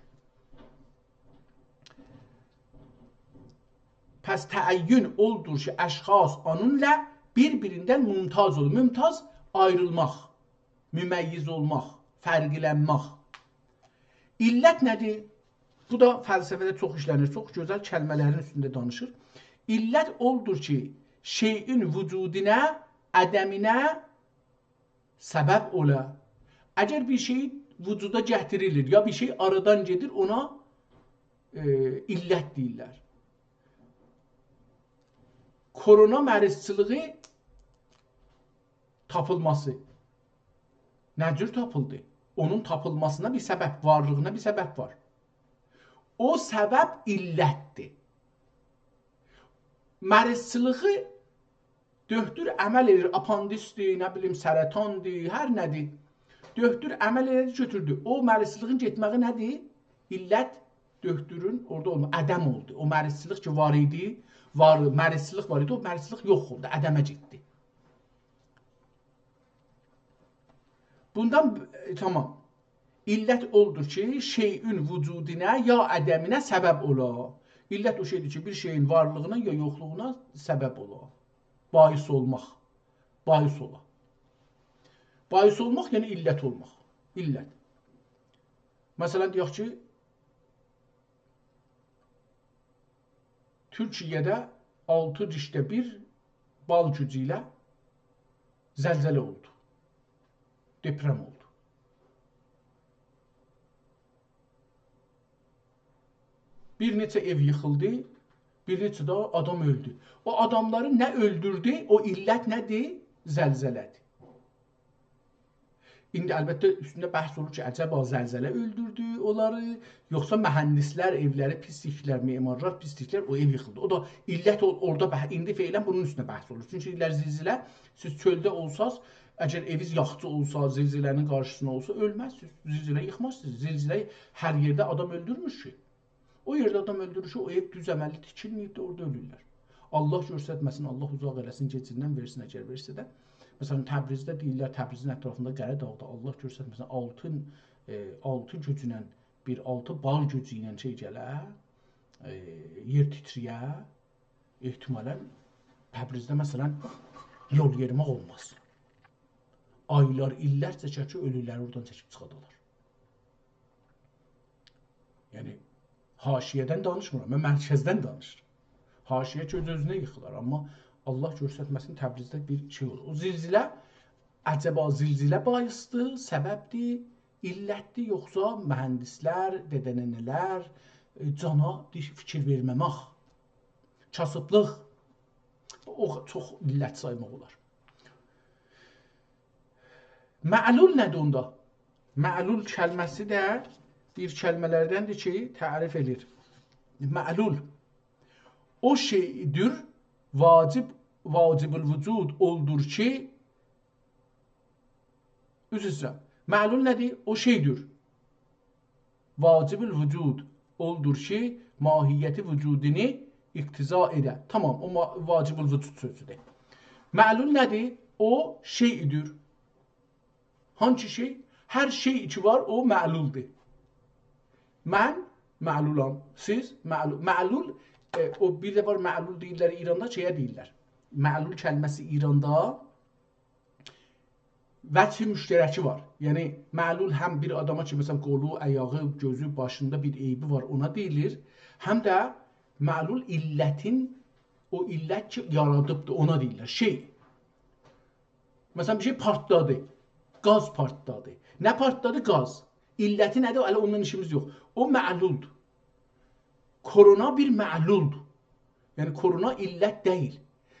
پس تعین اولدور کی، اشخاص اونونلا بیر-بیریندن ممتاز اولور. ممتاز، آیریلماق، ممیز اولماق، فرقلنمک. علت نه‌دیر؟ بو دا فلسفه‌ده چوخ ایشله‌نیر، چوخ گؤزل کلمه‌لرین اوستونده دانیشیر. علت اولدور کی، شیئین وجودونه، عدمینه سبب اولا. اگر بیر شئی وجودا گتیریلیر، یا بیر شئی آرادان گئدیر، اونا، ائ، علت دئییرلر. کرونا مریضچیلیغی تاپیلماسی. نه جور تاپیلدی؟ اونون تاپیلماسینا بیر سبب، وارلیغینا بیر سبب وار. او سبب علتدیر. مریضچیلیغی دؤکتور عمل ائدیر، آپاندیسدیر، نه بیلیم، سرطاندیر، هر نه‌دیر. دؤکتور عمل ائله‌دی، گؤتوردو. او مریضچیلیغین گئتمه‌یی نه‌دیر؟ علت دؤکتورون اورادا اولما، عدم اولدو. او مریضچیلیق کی وار ایدی، وار، مریضچیلیق وار ایدی، او مریضچیلیق یوخ اولدو، عدمه گئتدی. بوندان، ائ، تامام. علت اولدور کی، شیئین وجودونه یا عدمینه سبب اولا. علت او شئیدیر کی، بیر شئیین وارلیغینا یا یوخلوغونا سبب اولا. باعث اولماق. باعث اولا. باعث اولماق، یعنی علت اولماق. علت. مثلا، دئیک کی، تورکیه‌ده آلتی ریشتر بیر بال گوجو ایله زلزله اولدو. دئپرم اولدو. بیر نئچه ائو ییخیلدی، بیر نئچه ده آدام اؤلدو. او آداملاری نه اؤلدوردو، او علت نه‌دیر؟ زلزله‌دیر. ایندی البته اوستونده بحث اولور کی، عجبا زلزله اؤلدوردو اونلاری، یوخسا مهندسلر ائولری پیس تیکدیلر، معمارلار پیس تیکدیلر، او ائو ییخیلدی. او دا علت اول-، اورادا بح-، ایندی فعلا بونون اوستونده بحث اولور. چونکی دئییرلر زلزله، سیز چؤلده اولساز، اگر ائوینیز یاخچی اولسا، زلزله‌نین قارشیسیندا اولسا، اؤلمزسینیز. زلزله ییخمازسینیز. زلزله هر یئرده آدام اؤلدورمور کی. او یئرده آدام اؤلدورور کی، او ائو دوز عمللی تیکیلمه‌ییبدیر، اورادا اؤلورلر. الله گؤسترمه‌سین، الله اوزاق ائله‌سین، گئجیندن وئرسین، اگر وئرسه ده. مثلا، تبریزده دئییرلر، تبریزین اطرافیندا، قره‌داغدا، الله گؤسترمه‌سین، آلتی، ائ، آلتی گوجونن بیر، آلتی بال گوجو ایله شئی گله، ائ، یئر تیتریه، احتمالا تبریزده، مثلا، یول یئریماق اولماز. آیلار، ایللر چکر کی، اؤلولری اورادان چکیب چیخادالار. یعنی، حاشیه‌دن دانیشمیرام، من مرکزدن دانیشیرام. حاشیه کی، اؤز-اؤزونه ییخیلار، آمما الله گؤسترمه‌سین، تبریزده بیر شئی اولور. او زلزله، عجبا زلزله باعثدیر، سببدیر، علتدیر، یوخسا مهندسلر، دده‌ننه‌لر، ائ، جانا دئییر، فیکیر وئرمه‌مک، کاسیبلیق، او چوخ علت سایماق اولار. معلول نه‌دیر اوندا؟ معلول کلمه‌سی ده بیر کلمه‌لردندیر کی، تعریف ائله‌ییر. معلول او شئیدیر، واجب، واجب الوجود اولدور کی، عذر ایسته‌ییرم. معلول نه‌دیر؟ او شئیدیر، واجب الوجود اولدور کی، ماهیت وجودینی اقتضا ائده. تامام، او ما-، واجب الوجود سؤزودور. معلول نه‌دیر؟ او شئیدیر. هانسی شئی؟ هر شئی کی وار، او معلولدور. من معلولام، سیز معلول. معلول، ائ، او بیر ده وار، معلول دئییرلر ایراندا، شئیه دئییرلر. معلول کلمه‌سی ایراندا وجه مشترکی وار. یعنی، معلول هم بیر آداما کی، مثلا، قولو، آیاغی، گؤزو، باشیندا بیر عیبی وار، اونا دئییلیر. هم ده معلول علتین، او علت کی، یارادیبدیر، اونا دئییرلر. شئی. مثلا، بیر شئی پارتلادی. گاز پارتلادی. نه پارتلادی؟ گاز. علتی نه‌دیر؟ هله اوننان ایشیمیز یوخ. او معلولدور. کرونا بیر معلولدور. یعنی، کرونا علت دئییل.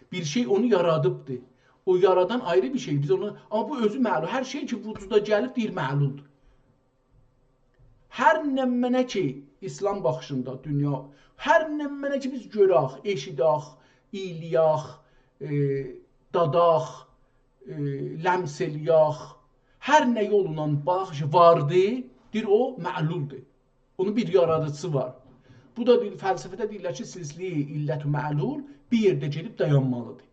بیر شئی اونو یارادیبدیر. او یارادان آیری بیر شئی. بیز اونو، آمما بو اؤزو معلول. هر شئی کی، وجودا گلیب، دئییر، معلولدور. هر نمنه کی، ایسلام باخیشیندا دونیا، هر نمنه کی، بیز گؤرک، ائشیدک، اییله‌یک، ائ، داداق، ائ، لمس ائله‌یک. هر نه یولونان باخ کی، واردی، دئییر، او معلولدور. اونون بیر یارادیجیسی وار. بو دا دئییر، فلسفه‌ده دئییرلر کی، سلسله‌ی علت و معلول بیر یئرده گئدیب دایانمالیدیر.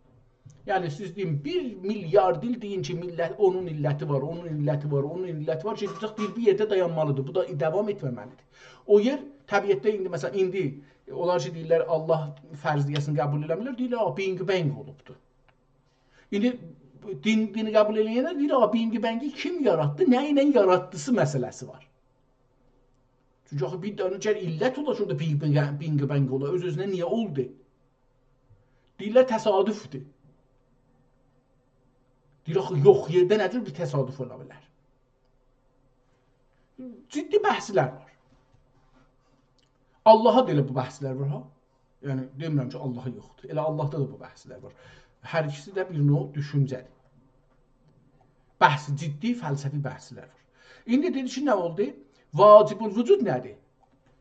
یعنی، سیز دئیین، بیر میلیارد ایل دئیین کی، میللت، اونون علتی وار، اونون علتی وار، اونون علتی وار، گئده‌جک دئییر، بیر یئرده دایانمالیدیر. بو دا داوام ائتمه‌مه‌لیدیر. او یئر، طبیعتده ایندی، مثلا، ایندی اونلار کی، دئییرلر، الله فرضیه‌سینی قبول ائله‌میرلر، دئییرلر، «آ، بینگ بنگ اولوبدور.» ایندی دین، دینی قبول ائله‌ینلر دئییر، «آ، بینگ بنگی کیم یاراتدی، نه ایله یاراتدیسی مسئله‌سی وار.» چونکی آخی بیر دنه گل علت اولا کی، اورادا بینگ بنگ، بینگ بنگ اولا، اؤز-اؤزونه نییه اولدو؟ دئییرلر، «تصادفدور.» دئییر، آخی یوخ یئرده نه جور بیر تصادف اولا بیلر؟ جدی بحثلر وار. اللها دا ائله بو بحثلر وار، ها؟ یعنی، دئمیرم کی، الله یوخدور. ائله اللهدا دا بو بحثلر وار. هر ایکیسی ده بیر نوع دوشونجه‌دیر. بحث، جدی فلسفی بحثلر وار. ایندی دئدی کی، نه اولدو؟ واجب الوجود نه‌دیر؟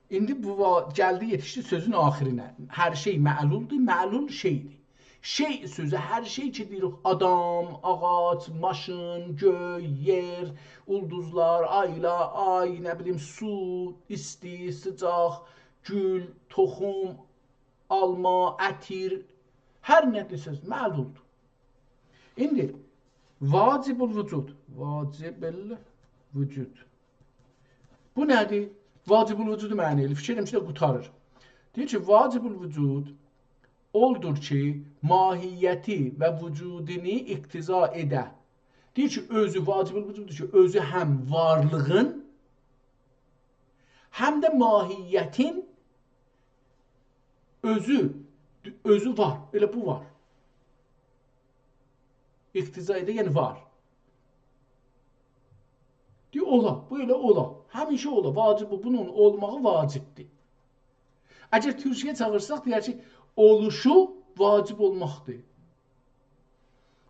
ایندی بو وا-، گلدی، یئتیشدی سؤزون آخیرینه. هر شئی معلولدور، معلول شئیدیر. شئی سؤزو هر شئی کی، دئییریک، آدام، آغاج، ماشین، گؤی، یئر، اولدوزلار، آیلار، آی، نه بیلیم، سو، ایستی، سیجاق، گول، توخوم، آلما، عطیر، هر نه دئسز، معلولدور. ایندی واجب الوجود، واجب الوجود. بو نه‌دیر؟ واجب الوجودو معنا ائله‌ییر. فیکیر ائدیرم کی، قوتاریر. دئییر کی، واجب الوجود اولدور کی، ماهیتی و وجودونو اقتضا ائده. دئییر کی، اؤزو واجب الوجوددور کی، اؤزو هم وارلیغین، هم ده ماهیتین اؤزو، اؤزو وار. ائله بو وار. اقتضا ائده، یعنی وار. دئییر، اولا، بو ائله اولا. همیشه اولا. واجب بو، بونون اولماغی واجبدیر. اگر تورکی‌یه چاویرساق، دئیر کی، اولوشو واجب اولماقدیر.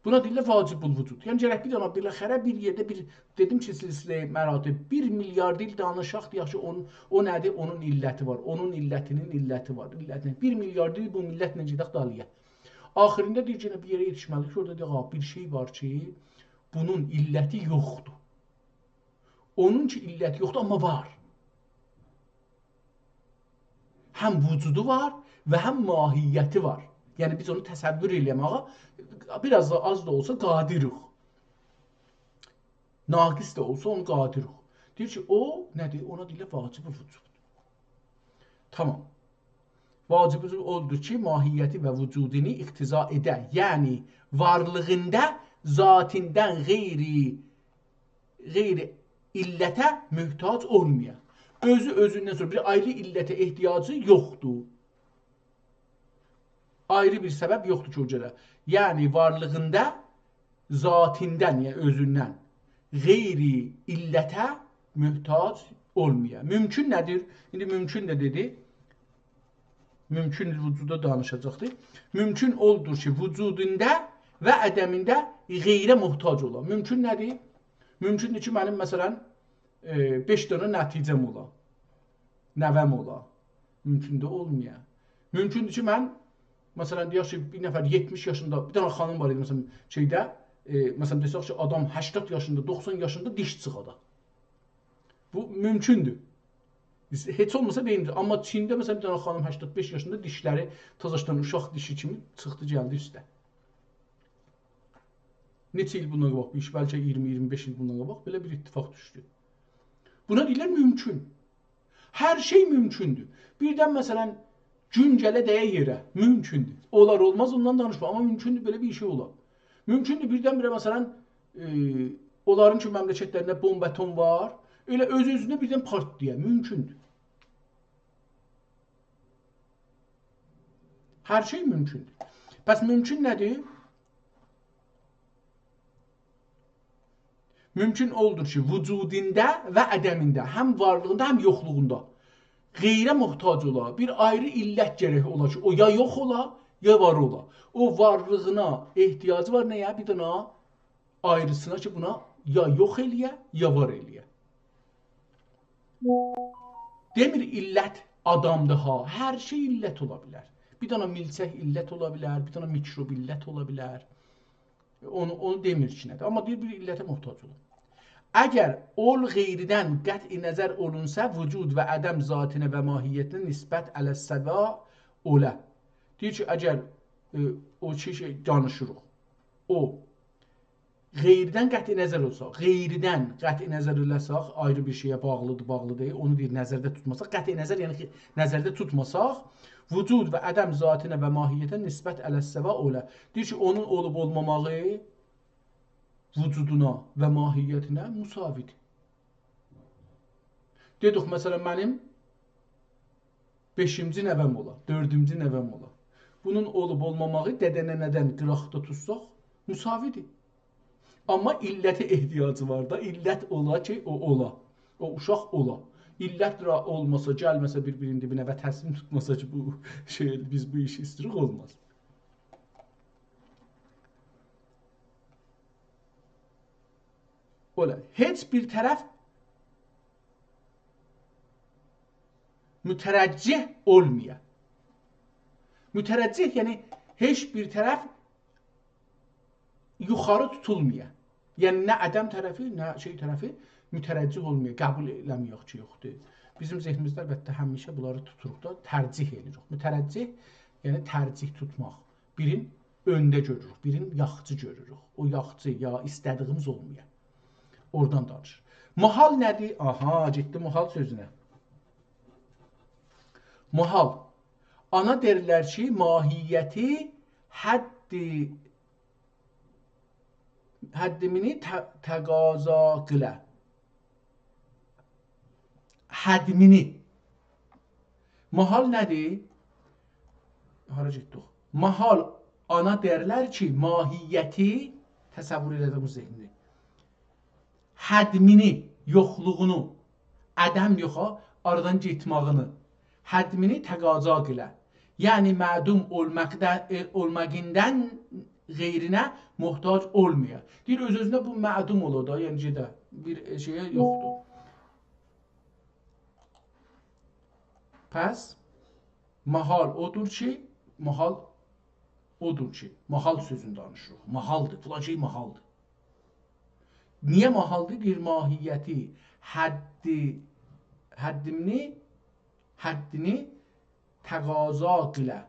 بونا دئییرلر واجب الوجود. یعنی، گرک بیر دنه بالاخره بیر یئرده بیر، دئدیم کی، سلسله مراتب، بیر میلیارد ایل دانیشاق، دئیک کی، اونون، او نه‌دیر؟ اونون علتی وار، اونون علتینین علتی وار، علتینین. بیر میلیارد ایل بو میللتله گئدک دالییا. آخیریندا دئییر کی، بیر یئره یئتیشمه‌لی‌ییک کی، اورادا دئیک، «آ، بیر شئی وار کی، بونون علتی یوخدور.» اونون کی، علتی یوخدور، آمما وار. هم وجودو وار و هم ماهیتی وار. یعنی، بیز اونو تصور ائله‌مه‌یه بیر آز دا، آز دا اولسا قادریک. ناقص ده اولسا، اونو قادریک. دئییر کی، او نه‌دیر؟ اونا دئییرلر واجب وجود. تامام. واجب وجود اودور کی، ماهیتی و وجودونو اقتضا ائده. یعنی، وارلیغیندا ذاتیندان غیری، غیری علته محتاج اولمایا. اؤزو اؤزوندن سونرا بیر آیری علته احتیاجی یوخدور. آیری بیر سبب یوخدور کی، او گله. یعنی، وارلیغیندا ذاتیندان، یعنی اؤزوندن غیری علته محتاج اولمایا. ممکن نه‌دیر؟ ایندی ممکن ده دئدی. ممکن وجودا دانیشاجاقدیر. ممکن اودور کی، وجودوندا و عدمینده غیره محتاج اولا. ممکن نه‌دیر؟ ممکندور کی، منیم، مثلا، ائ، بئش دنه نتیجه‌م اولا، نوه‌م اولا. ممکن ده اولمایا. ممکندور کی، من، مثلا، دئیک کی، بیر نفر یئتمیش یاشیندا، بیر دنه خانیم وار ایدی، مثلا، شئیده، ائ، مثلا، دئسک کی، آدام هشتاد یاشیندا، دوخسان یاشیندا دیش چیخادا. بو ممکندور. بیز هئچ اولماسا بئینیریک. آمما چینده، مثلا، بیر دنه خانیم هشتاد بئش یاشیندا دیشلری تازاشدان اوشاق دیشی کیمی چیخدی، گلدی اوسته. نئچه ایل بوندان قاباق، بیر ایش، بلکه اییرمی، اییرمی بئش ایل بوندان قاباق بئله بیر اتفاق دوشدو. بونا دئییرلر ممکن. هر شئی ممکندور. بیردن، مثلا، گون گله دَیه یئره. ممکندور. اولار اولماز، اوندان دانیشما. آمما ممکندور، بئله بیر شئی اولار. ممکندور، بیردن-بیره، مثلا، ائ، اونلارین کی، مملکتلرینده بمب اتم وار، ائله اؤز-اؤزونه بیردن پارتلایا. ممکندور. هر شئی ممکندور. پس ممکن نه‌دیر؟ ممکن اودور کی، وجودوندا و عدمینده، هم وارلیغیندا، هم یوخلوغوندا غیره محتاج اولا. بیر آیری علت گرک اولا کی، او یا یوخ اولا، یا وار اولا. او وارلیغینا احتیاجی وار نه‌یه؟ بیر دنه آیریسینا کی، بونا یا یوخ ائله‌یه، یا وار ائله‌یه. دئمیر علت آدامدیر ها، هر شئی علت اولا بیلر. بیر دنه میلچک علت اولا بیلر، بیر دنه میکروب علت اولا بیلر. اونو، اونو دئمیر کی نه‌دیر. آمما دئییر، بیر علته محتاج اولور. اگر اول غیریدن قطع نظر اولونسا، وجود و عدم ذاتینه و ماهیتینه نسبت علی السوا اولا. دئییر کی، اگر، ائ، او کی، شئی، دانیشیریق. او غیریدن قطع نظر اولسا، غیریدن قطع نظر ائله‌سک، آیری بیر شئیه باغلیدیر، باغلی دئییل، اونو دئییر، نظرده توتماساق، قطع نظر، یعنی کی، نظرده توتماساق، وجود و عدم ذاتینه و ماهیتینه نسبت علی السوا اولا. دئییر کی، اونون اولوب اولماماغی وجودونا و ماهیتینه مساوی‌دیر. دئدیک، مثلا، منیم بئشینجی نوه‌م اولا، دؤردونجو نوه‌م اولا. بونون اولوب اولماماغی دده ننه‌دن قیراقدا توتساق مساوی‌دیر. آمما علته احتیاجی وار دا، علت اولا کی، او اولا، او اوشاق اولا. علت را اولماسا، گلمه‌سه بیر-بیرینین دیبینه و تصمیم توتماسا کی، بو شئی، بیز بو ایشی ایستیریک، اولماز. اولا، هئچ بیر طرف مترجح اولمایا. مترجح، یعنی هئچ بیر طرف یوخاری توتولمایا. یعنی نه عدم طرفی، نه شئی طرفی مترجح اولمایا، قبول ائله‌مه‌یک کی، یوخدور. بیزیم ذهنیمیزده البته همیشه بونلاری توتوروق دا، ترجیح ائدیریک. مترجح، یعنی ترجیح توتماق. بیرین اؤنده گؤروروک، بیرین یاخچی گؤروروک. او یاخچی یا ایسته‌دیییمیز اولمایا. اورادان دانیشیر. محال نه‌دیر؟ آها، گئتدی محال سؤزونه. محال. آنا دئییرلر کی، ماهیتی حدی، حدمینی ت-، تقاضا قیله. حدمینی. محال نه‌دیر؟ هارا گئتدیک؟ محال آنا دئییرلر کی، ماهیتی، تصور ائله‌دیم بو ذهنی، حدمینی، یوخلوغونو، عدم یوخا، آرادان گئتماغینی، حدمینی تقاضا قیله. یعنی معدوم اولماقدا-، ائ، اولماغیندان غیرینه محتاج اولمایا. دئییر، اؤز-اؤزونه بو معدوم اولور دا، یعنی گئده، بیر، ائ، شئیه یوخدور. پس، محال اودور کی، محال اودور کی، محال سؤزونو دانیشیریق. محالدیر، فلان شئی محالدیر. نییه محالدیر؟ دئییر، ماهیتی، حدی، حدمینی، حدینی تقاضا قیله.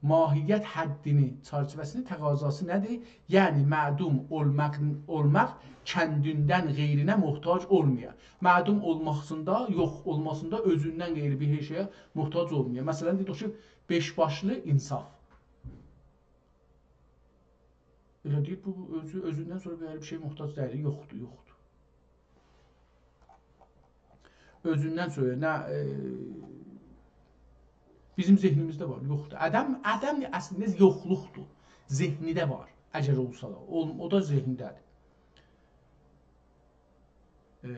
ماهیت حدینی، چرچیوه‌سینی، تقاضاسی نه‌دیر؟ یعنی معدوم اولماق، اولماق کندیندن غیرینه محتاج اولمایا. معدوم اولماسیندا، یوخ اولماسیندا اؤزوندن غیری بیر هئچ شئیه محتاج اولمایا. مثلا، دئدیک کی، بئش باشلی انصاف. ائله دئییب، بو اؤزو، اؤزوندن سونرا بیر آیری بیر شئی محتاج دئییل، یوخدور، یوخدور. اؤزوندن سونرا نه، ائ، بیزیم ذهنیمیزده وار، یوخدور. عدم، عدم اصلینده یوخلوقدور. ذهنیده وار، اگر اولسا دا. او، او دا ذهنده‌دیر. ائ،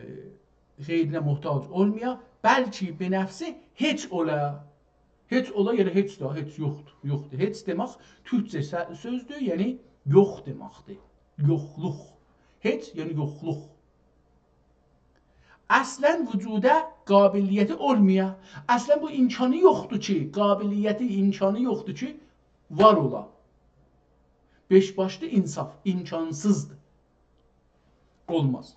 غیرینه محتاج اولمایا، بلکه به نفسه هئچ اولا. هئچ اولا، یعنی هئچ ده، هئچ یوخدور، یوخدور. هئچ دئمک تورکجه سؤ-، سؤزدور، یعنی یوخ دئمکدیر. یوخلوق. هئچ، یعنی یوخلوق. اصلا وجوده قابلیتی اولمایا. اصلا بو امکانی یوخدور کی، قابلیتی، امکانی یوخدور کی، وار اولا. بئش باشلی انصاف، امکانسیزدیر. اولماز.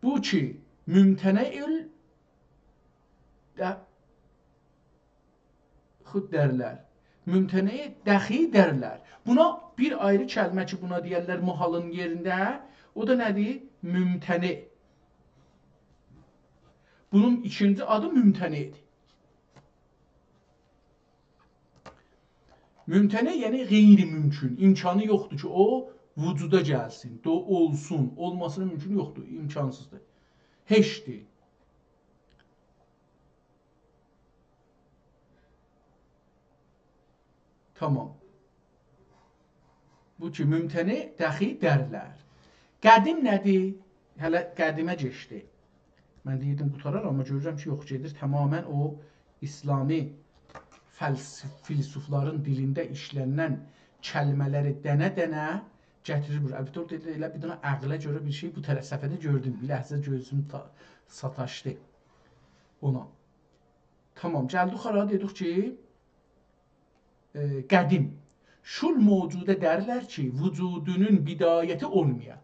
بو کی، ممتنع ال-، ده-، خود دئیرلر. ممتنع دخی دئیرلر. بونا بیر آیری کلمه کی، بونا دئیرلر محالین یئرینده، او دا نه‌دیر؟ ممتنع. بونون ایکینجی آدی ممتنعدیر. ممتنع، یعنی غیر ممکن، امکانی یوخدور کی، او وجودا گلسین، دو-، اولسون، اولماسینا ممکن یوخدور، امکانسیزدیر. هئچدیر. تامام. بو کی، ممتنع دخی دئیرلر. قدیم نه‌دیر؟ هله قدیمه کئچدی. من دئییردیم قوتارار، آمما گؤرورم کی، یوخ، گئدیر تماما او ایسلامی فلس-، فیلسوفلارین دیلینده ایشله‌نن کلمه‌لری دنه-دنه گتیریر بورا. البته، اورادا ائله، ائله بیر دنه عقله گؤره بیر شئی بو طرف صفحه‌ده گؤردوم. بیر لحظه گؤزوم تا-، ساتاشدی اونا. تامام، گلدیک هارا؟ دئدیک کی، ائ، قدیم. شول موجوده دئرلر کی، وجودونون بدایتی اولمایا.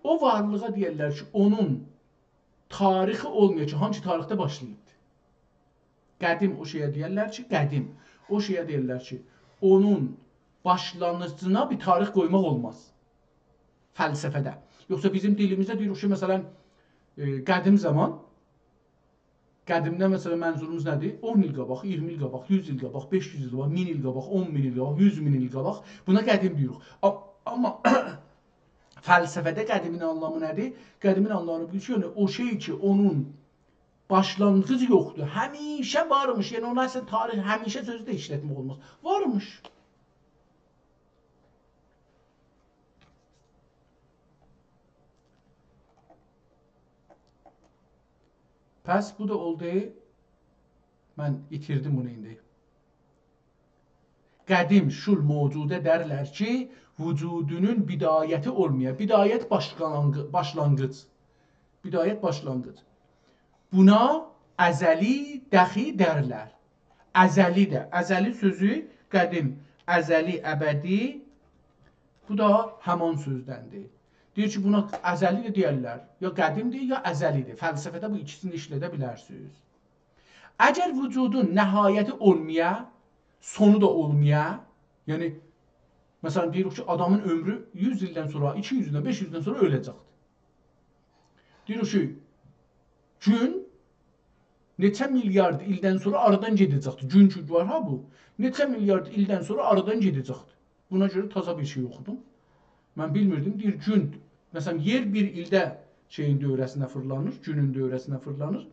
او وارلیغا دئیرلر کی، اونون تاریخی اولمایا کی، هانسی تاریخده باشلاییبدی؟ قدیم او شئیه دئیرلر کی، قدیم. او شئیه دئیرلر کی، اونون باشلانغیجینا بیر تاریخ قویماق اولماز. فلسفه‌ده. یوخسا بیزیم دیلیمیزده دئییریک کی، مثلا، ائ، قدیم زامان، قدیمده، مثلا، منظوروموز نه‌دیر؟ اون ایل قاباق، اییرمی ایل قاباق، یوز ایل قاباق، بئش یوز ایل قاباق، مین ایل قاباق، اون مین ایل قاباق، یوز مین ایل قاباق. بونا قدیم دئییریک. آ-، آمما فلسفه‌ده قدیمین آنلامی نه‌دیر؟ قدیمین آنلامی بودور کی، یعنی او شئی کی، اونون باشلانغیجی یوخدور. همیشه وارمیش. یعنی اونا اصلینده تاریخ، همیشه سؤزو ده ایشلتمک اولماز. وارمیش. پس بو دا اولدو. من ایتیردیم بونو ایندی. قدیم شول موجوده دئرلر کی، وجودونون بدایتی اولمایا. بدایت باشلانغی-، باشلانغیج. بدایت باشلانغیج. بونا ازلی دخی دئرلر. ازلی ده. ازلی سؤزو قدیم، ازلی، ابدی. بو دا همان سؤزدندیر. دئییر کی، بونا ازلی ده دئیرلر. یا قدیمدیر، یا ازلیدیر. فلسفه‌ده بو ایکیسینی ایشلده بیلرسینیز. اگر وجودون نهایتی اولمایا، سونو دا اولمایا، یعنی، مثلا، دئییریک کی، آدامین عؤمرو یوز ایلدن سونرا، ایکی یوز ایلدن، بئش یوز ایلدن سونرا اؤله‌جکدیر. دئییریک کی، گون نئچه میلیارد ایلدن سونرا آرادان گئده‌جکدیر. گون کی وار ها بو. نئچه میلیارد ایلدن سونرا آرادان گئده‌جکدیر. بونا گؤره تازا بیر شئی اوخودوم. من بیلمیردیم. دئییر، گون، مثلا، یئر بیر ایلده شئیین دؤوره‌سینه فیرلانیر، گونون دؤوره‌سینه فیرلانیر.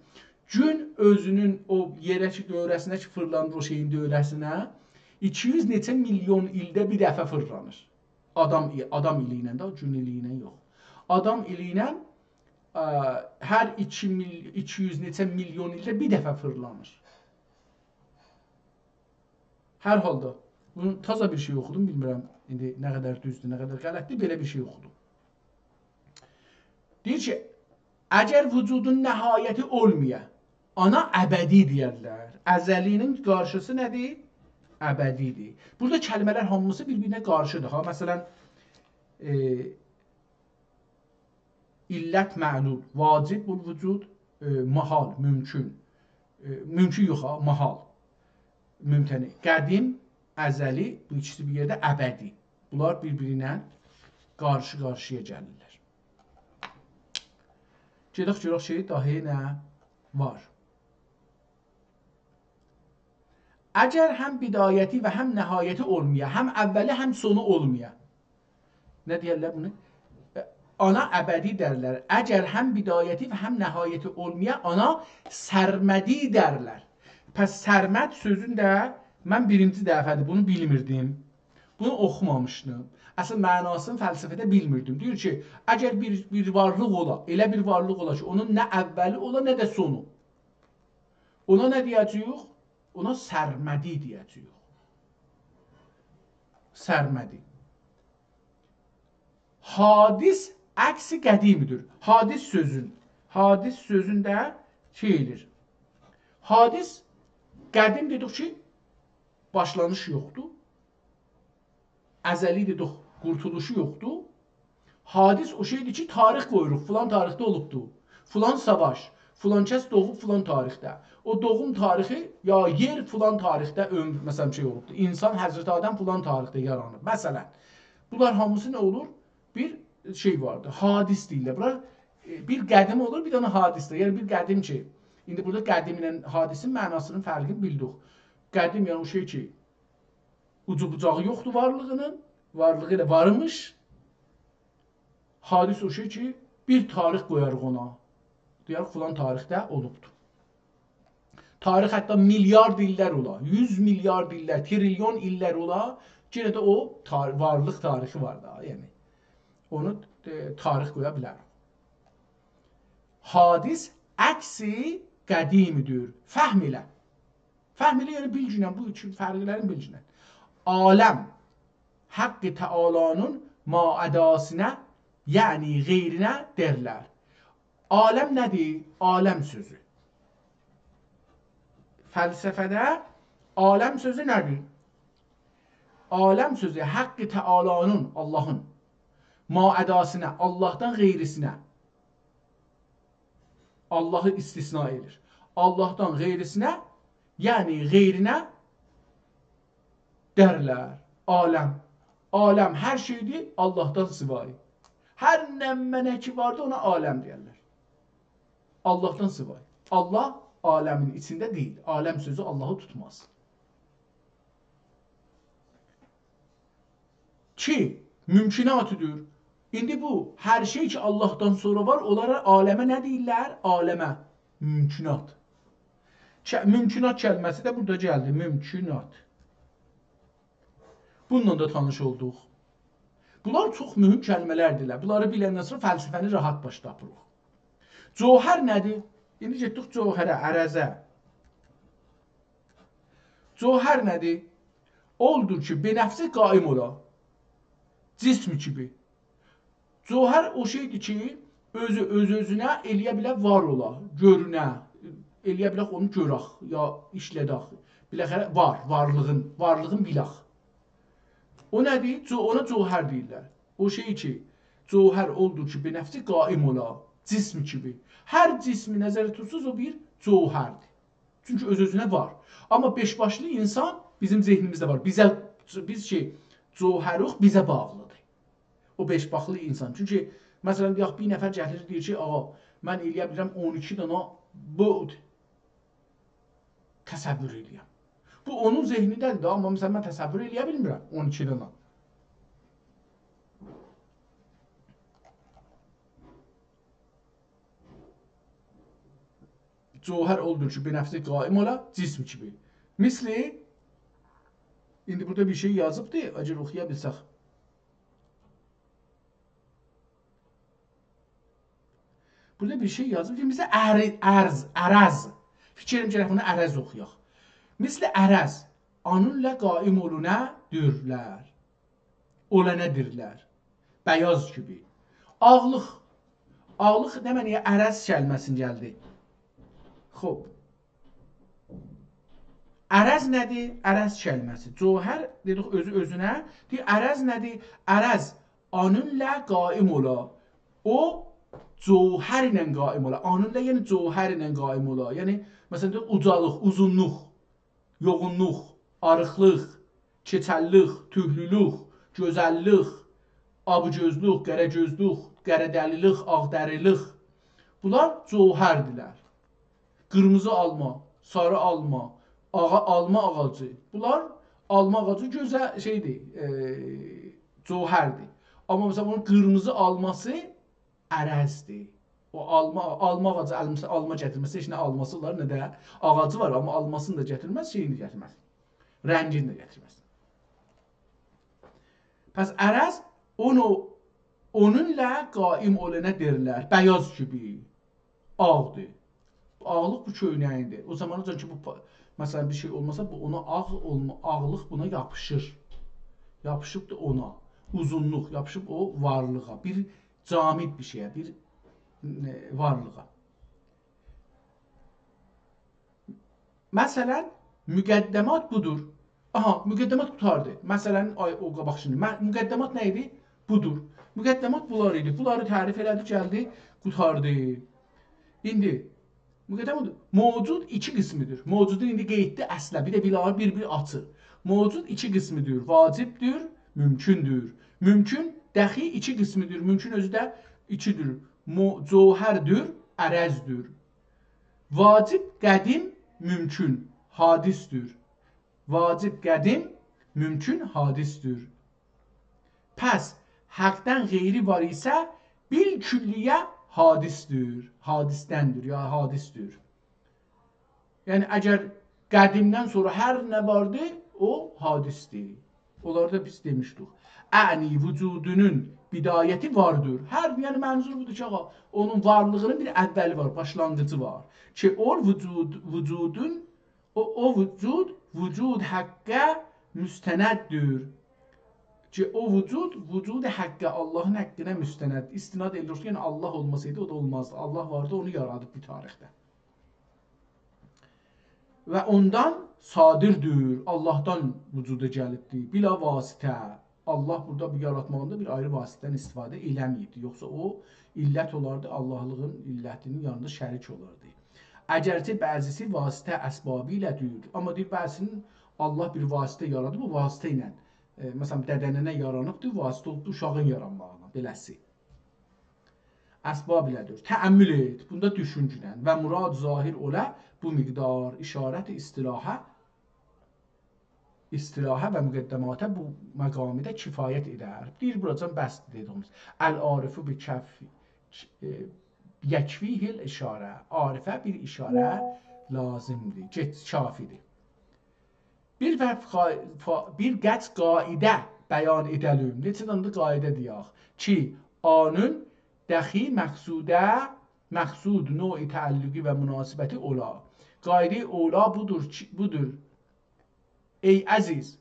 گون اؤزونون او یئره کی، دؤوره‌سینه کی، فیرلانیر او شئیین دؤوره‌سینه، ایکی یوز نئچه میلیون ایلده بیر دفعه فیرلانیر. آدام، آدام ایلی ایله ده، گون ایلی ایله یوخ. آدام ایلی ایله، ا، هر ایکی میل-، ایکی یوز نئچه میلیون ایلده بیر دفعه فیرلانیر. هر حالدا، بونو تازا بیر شئی اوخودوم، بیلمیرم ایندی نه قدر دوزدور، نه قدر غلطدیر، بئله بیر شئی اوخودوم. دئییر کی، اگر وجودون نهایتی اولمایا، اونا ابدی دئیرلر. ازلی‌نین قارشیسی نه‌دیر؟ ابدی‌دیر. بورادا کلمه‌لر هامیسی بیر-بیرینه قارشیدیر ها. مثلا، ائ، علت معلول، واجب الوجود، ائ، محال، ممکن. ائ، ممکن یوخ ها، محال، ممتنع. قدیم، ازلی، بو ایکیسی بیر یئرده، ابدی. بونلار بیر-بیرینه قارشی-قارشییا گلیرلر. گئدک گؤرک کی، داهی نه وار. اگر هم بدایتی و هم نهایتی اولمایا، هم اولی، هم سونو اولمایا. نه دئیرلر بونو؟ اونا ابدی دئرلر. اگر هم بدایتی و هم نهایتی اولمایا، اونا سرمدی دئرلر. پس سرمد سؤزون ده من بیرینجی دفعه‌دیر بونو بیلمیردیم. بونو اوخومامیشدیم. اصل معناسینی فلسفه‌ده بیلمیردیم. دئییر کی، اگر بیر، بیر وارلیق اولا، ائله بیر وارلیق اولا کی، اونون نه اولی اولا، نه ده سونو. اونا نه دئیه‌جه‌ییک؟ اونا سرمدی دئیه‌جه‌ییک. سرمدی. حادث عکس قدیم‌دیر. حادث سؤزون. حادث سؤزون ده شئی ائله‌ییر. حادث، قدیم دئدیک کی، باشلانیشی یوخدور. ازلی دئدیک، قورتولوشو یوخدور. حادث او شئی‌دیر کی، تاریخ قویوروق، فلان تاریخده اولوبدور. فلان ساواش، فلان کس دوغوب فلان تاریخده. او دوغوم تاریخی یا یئر فلان تاریخده عؤمور، مثلا، شئی اولوبدور. انسان، حضرت آدم فلان تاریخده یارانیب. مثلا، بونلار هامیسی نه اولور؟ بیر شئی واردیر، حادث دئییرلر. بونلار، ائ، بیر قدیم اولور، بیر دنه حادث ده. یعنی، بیر قدیم کی، ایندی بورادا قدیم ایله حادثین معناسینین فرقینی بیلدیک. قدیم، یعنی او شئی کی، اوجو بوجاغی یوخدور وارلیغینین، وارلیغی ائله وارمیش. حادث او شئی کی، بیر تاریخ قویاریق اونا. دئیه‌ریک، فلان تاریخده اولوبدور. تاریخ حتی میلیارد ایللر اولا، یوز میلیارد ایللر، تریلیون ایللر اولا، یئنه ده او تار-، وارلیق تاریخی وار دا، یعنی. اونو، ائ، تاریخ قویا بیلریک. حادث عکس قدیم‌دیر. فهم ائله. فهم ائله، یعنی بیلگینن، بو اوچون فرقلرین بیلگینن. عالم، حق تعالی‌نین ماعداسینا، یعنی غیرینه دئرلر. عالم نه‌دیر؟ عالم سؤزو. فلسفه‌ده عالم سؤزو نه‌دیر؟ عالم سؤزو حق تعالی‌نین، آللاهین، ما عداسینه، آللاهدان غیریسینه، آللاهی استثنا ائدیر. آللاهدان غیریسینه، یعنی غیرینه دئرلر عالم. عالم هر شئیدیر آللاهدان سیوایی. هر نمنه کی واردی، اونا عالم دئیرلر. آللاهدان سیوایی. آللاه عالمین ایچینده دئییل. عالم سؤزو آللاهی توتماز. کی، ممکناتدیر. ایندی بو، هر شئی کی آللاهدان سونرا وار، اونلارا عالمه نه دئییرلر؟ عالمه. ممکنات. ک-، ممکنات کلمه‌سی ده بورادا گلدی. ممکنات. بونونلا دا تانیش اولدوق. بونلار چوخ مهم کلمه‌لردیرلر. بونلاری بیلندن سونرا فلسفه‌نی راحت باشا تاپیریق. جوهر نه‌دیر؟ ایندی گئتدیک جوهره، عرضه. جوهر نه‌دیر؟ اولدور کی، به نفسه قائم اولا. جسم کیمی. جوهر او شئیدیر کی، اؤزو، اؤز-اؤزونه ائلیه بیله وار اولا، گؤرونه، ائلیه بیلک اونو گؤرک، یا ایشله‌دک. بالاخره وار، وارلیغین، وارلیغین بیلک. او نه‌دیر؟ جو-، اونا جوهر دئییرلر. او شئی کی، جوهر اولدور کی، به نفسه قائم اولا، جسم کیمی. هر جسمی نظرده توتسوز، او بیر جوهردیر. چونکی اؤز-اؤزونه وار. آمما بئش باشلی انسان بیزیم ذهنیمیزده وار. بیزه، بیز کی، جوهروخ، بیزه باغلیدیر. او بئش باشلی انسان. چونکی، مثلا، دئیک، بیر نفر گتیریر، دئییر کی، «آغا، من ائلیه بیلیرم اون ایکی دانا بعد تصور ائلییم.» بو اونون ذهنینده‌دیر ده، آمما، مثلا، من تصور ائلیه بیلمیرم اون ایکی دانا. جوهر اولدور کی، به نفسه قائم اولا، جسم کیمی. مثل، ایندی بورادا بیر شئی یازیبدی، اگر اوخویا بیلسک. بورادا بیر شئی یازیب کی، مثل عر-، عرض، عرض. فیکر ائدیرم گرک بونو عرض اوخویاق. مثل عرض، آنونلا قائم اولانادیرلار. اولانادیرلار. بیاض کیمی. آغلیق. آغلیق نمنه‌یه؟ عرض کلمه‌سیندن گلدی. خوب. عرض نه‌دیر؟ عرض کلمه‌سی. جوهر، دئدیک، اؤزو اؤزونه. دئییر، عرض نه‌دیر؟ عرض آنونلا قائم اولا. او جوهر ایله قائم اولا. آنونلا، یعنی جوهر ایله قائم اولا. یعنی، مثلا، دئییر، اوجالیق، اوزونلوق، یوغونلوق، آریقلیق، کئچللیک، تورکلولوک، گؤزللیک، آبی‌گؤزلوک، قره‌گؤزلوک، قره‌دلیلیک، آغدریلیک. بونلار جوهردیرلر. قیرمیزی آلما، ساری آلما، آغا-، آلما آغاجی. بونلار آلما آغاجی گؤزه-، شئیدیر، ائ، جوهردیر. آمما، مثلا، بونون قیرمیزی آلماسی عرضدیر. او آلما، آلما آغاجی، آلما، آلما گتیرمه‌سی، هئچ نه آلماسی اولار، نه ده آغاجی وار، آمما آلماسینی دا گتیرمز، شئیینی ده گتیرمز. رنگینی ده گتیرمز. پس عرض اونو، اونونلا قائم اولانا دئییرلر. بیاض کیمی. آغدیر. آغلیق بو کؤینه‌ییندیر. او زاماناجان کی، بو پا-، مثلا، بیر شئی اولماسا، بو اونا آغ اولما-، آغلیق بونا یاپیشیر. یاپیشیبدیر اونا. اوزونلوق، یاپیشیب او وارلیغا. بیر جامد بیر شئیه، بیر، ائ، وارلیغا. مثلا، مقدمات بودور. آها، مقدمات قوتاردی. مثلا، آی، او قاباق شئی. م-، مقدمات نه ایدی؟ بودور. مقدمات بونلار ایدی. بونلاری تعریف ائله‌دی، گلدی، قوتاردی. ایندی، مقدمات بودور. موجود ایکی قسمیدیر. موجودو ایندی قئییتدی اصله. بیر ده بیله‌لر بیر-بیر آچیر. موجود ایکی قسمیدیر. واجبدیر، ممکندور. ممکن دخی ایکی قسمیدیر. ممکن اؤزو ده ایکیدیر. مو-، جوهردیر، عرضدیر. واجب قدیم، ممکن حادثدیر. واجب قدیم، ممکن حادثدیر. پس حقدن غیری وار ایسه، بالکلیه حادثدیر. حادثدندیر، یا حادثدیر. یعنی، اگر قدیمدن سونرا هر نه واردی، او حادثدیر. اونلاری دا بیز دئمیشدیک. اعنی وجودونون بدایتی واردیر. هر، یعنی منظور بودور کی، آغا، اونون وارلیغینین بیر اوّلی وار، باشلانغیجی وار. کی، او وجود، وجودون، او، او وجود، وجود حقه مستنددیر. کی، او وجود، وجود حقه، آللاهین حقینه مستند، استناد ائدیر. یعنی، آللاه اولماسایدی، او دا اولمازدی. آللاه واردی، اونو یارادیب بیر تاریخده. و اوندان صادردیر، آللاهدان وجودا گلیبدیر. بلا واسطه. آللاه بورادا بو یاراتماغیندا بیر آیری واسطه‌دن استفاده ائله‌مه‌ییبدیر. یوخسا او علت اولاردی، آللاهلیغین علتینین یانیندا شریک اولاردی. اگرچه بعضیسی واسطه اسبابی ایله‌دیر، آمما دئییر، بعضیسینی آللاه بیر واسطه یارادیب، بو واسطه ایله، ائ، مثلا، دده‌ننه یارانیبدیر، واسطه اولوبدور اوشاغین یارانماغینا، بئله‌سی. اسباب ایله‌دیر. تأمل ائت، بوندا دوشونگینن. و مراد ظاهر اولا بو مقدار، اشارت اصطلاحه، اصطلاحه و مقدماته بو مقامیده کفایت ائدر. دئییر، بوراجان بسدیر دئدیگیمیز. العارف بکف-، ائ، یکفیه الاشاره. عارفه بیر اشاره لازیمدیر، گئچ-، کافیدیر. بیر و فا-، فا-، بیر قدر قاعده بیان ائده‌لیم. نئچه دنه ده قاعده دئیک کی، آنون دخی مقصوده، مقصود نوع تعلقی و مناسبتی اولا. قاعده اولا بودور کی، بودور. ای عزیز،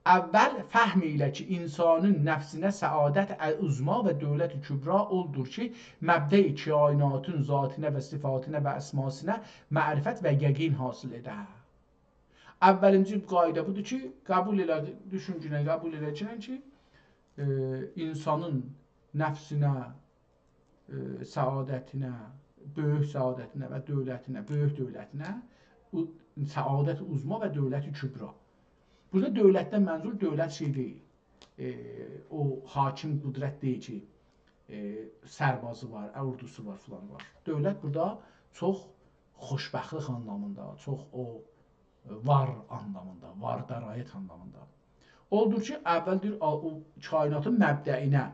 اول فهم ائیله کی، انسانین نفسینه سعادت عظمی و دولت کبری اولدور کی، مبدأ کائناتین ذاتینه و صفاتینه و اسماسینه معرفت و یقین حاصل ائده. اولینجی قاعده بودور کی، قبول ائله، دوشونگینن قبول ائله‌گینن کی، ائ، انسانین نفسینه، ائ، سعادتینه، بؤیوک سعادتینه و دولتینه، بؤیوک دولتینه، او، سعادت عظمی و دولت کبری. بورادا دولتدن منظور دولت شئی دئییل. ائ، او حاکم قدرت دئییل کی، ائ، سربازی وار، اوردوسو وار، فلان وار. دولت بورادا چوخ خوشبختلیک آنلامیندا، چوخ او، ائ، وار آنلامیندا، وار درایت آنلامیندا. اولدور کی، اول دئییر، آ-، او کائناتین مبدأینه،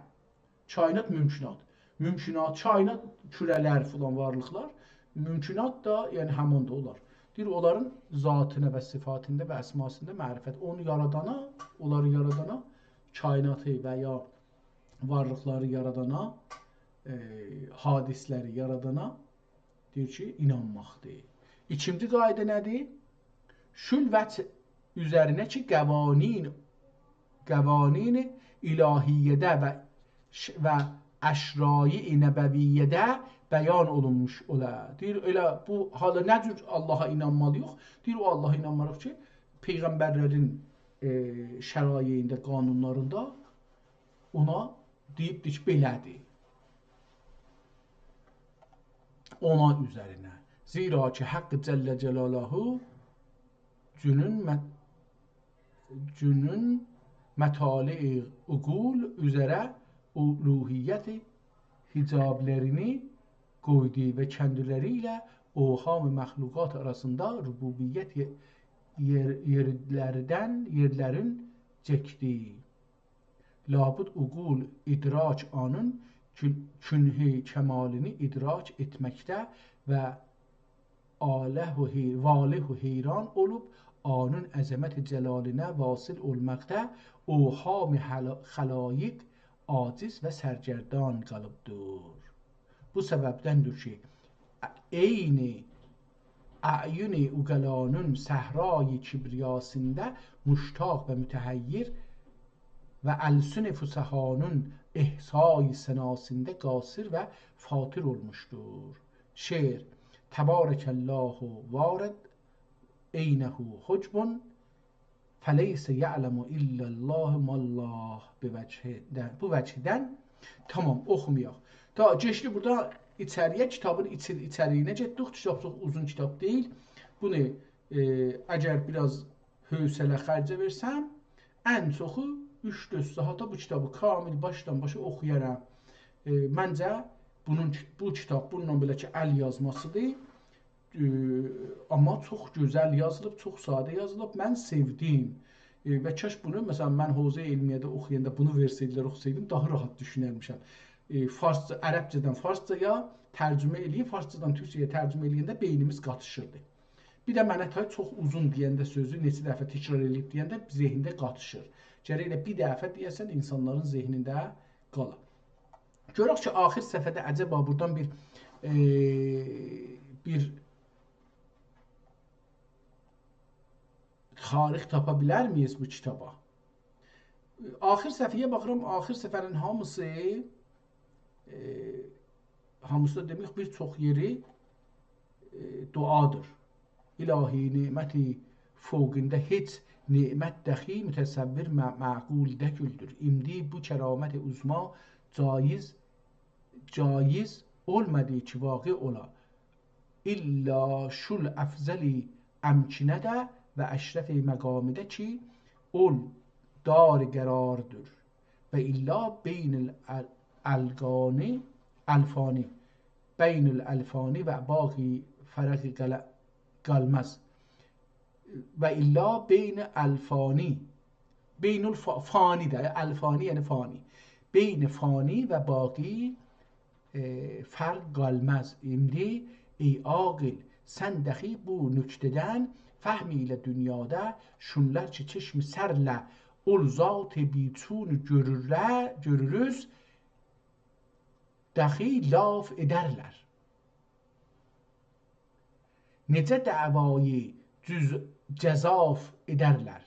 کائنات ممکنات. ممکنات، کائنات، کوره‌لر، فلان وارلیقلار، ممکنات دا، یعنی همین ده اولار. دئییر، اونلارین ذاتینه و صفاتیندا و اسماسیندا معرفت. اونو یارادانا، اونلاری یارادانا، کائناتی و یا وارلیقلاری یارادانا، ائ، حادثه‌لری یارادانا دئییر کی، اینانماقدیر. ایکینجی قاعده نه‌دیر؟ شول وجه اوزرینه کی، قوانین، قوانین الهیه‌ده و ش-، و اشرایع نبویه‌ده بیان اولونموش اولا. دئییر، ائله بو حالا نه جور آللاها اینانمالی‌ییق؟ دئییر، او آللاها اینانماریق کی، پیغمبرلرین، ائ، شرایعینده، قانونلاریندا اونا دئییبدیر کی، بئله‌دیر. اونا اوزرینه. زیرا کی، حق جل جلاله جنون مه-، جنون مطالع عقول اوزره الوهیت حجابلرینی قویدو و کندیلری ایله اوهام مخلوقات آراسیندا ربوبیت یئ-، یئر-، یئرلردن، یئرلرین چکدی. لابد عقول ادراک آنین کن-، کنه کمالینی ادراک ائتمکده و آله و حی-، واله و حیران اولوب، آنین عظمت جلالینه واصل اولماقدا اوهام حلا-، خلایق عاجز و سرگردان قالیبدیر. بو سببدندیر کی، عین اعیون عقلانین صحرای کبریاسیندا مشتاق و متحیر و السن فصحانین احصای ثناسیندا قاصر و فاتر اولموشدور. شعر: تبارک الله وارد عینه حجب، فلیس یعلم الا الله ما الله بوجهه. بو وجهدن. تامام، اوخومایاق. تا کئچدی بورادا ایچری‌یه، کیتابین ایچی-، ایچری‌یینه گئتدیک. کیتاب چوخ اوزون کیتاب دئییل. بونو، ائ، اگر بیر آز حوصله خرجه وئرسم، ان چوخو اوچ-دؤرد ساعاتا بو کیتابی کامل باشدان باشا اوخویارام. ائ، منجه، بونون، بو کیتاب بونونلا بئله کی، ال یازماسیدیر. ائ، آمما چوخ گؤزل یازیلیب، چوخ ساده یازیلیب. من سئودیم. ائ، و کاش بونو، مثلا، من حوزه علمیه‌ده اوخویاندا بونو وئرسه‌یدیلر، اوخوسایدیم، داها راحت دوشونرمیشم. ائ، فارسجا، عربجه‌دن فارسجایا ترجمه ائله‌ییب، فارسجادان تورکجه‌یه ترجمه ائله‌ینده بئینیمیز قاتیشیردی. بیر ده منه تای چوخ اوزون دئینده سؤزو، نئچه دفعه تکرار ائله‌ییب دئینده ذهنده قاتیشیر. گرک ائله بیر دفعه دئیه‌سن، اینسانلارین ذهنینده قالا. گؤرک کی، آخر صفحه‌ده عجبا بورادان بیر، ائ، بیر تاریخ تاپا بیلرمیییز بو کیتابا؟ آخر صفحه‌یه باخیرام، آخر صفحه‌نین هامیسی، ائ، هامیسی دا دئمک، بیر چوخ یئری، ائ، دعادیر. الهی نعمتی فوقوندا هئچ نعمت دخی متصور، مع-، معقول دئییلدیر. ایندی بو کرامت عظمی جایز، جایز اولمادی کی، واقع اولا. الا شول افضل امکنه‌ده و اشرف مقامدا کی، اول دار قراردیر. و الا بین ال-، ال-، الگانی، الفانی، بین الالفانی و باقی فرق قل-، قالماز. و الا بین الفانی، بین الف-، فانی ده، الفانی یعنی فانی. بین فانی و باقی، ائ، فرق قالماز. ایندی، ای عاقل، سن دخی بو نکته‌دن فهم ائیله دونیادا شونلار کی، چشم سرله اول ذات بی‌چون گؤرورلر، گؤروروز، دخی لاف ائدرلر. نئجه دعوای جز-، جزاف ائدرلر.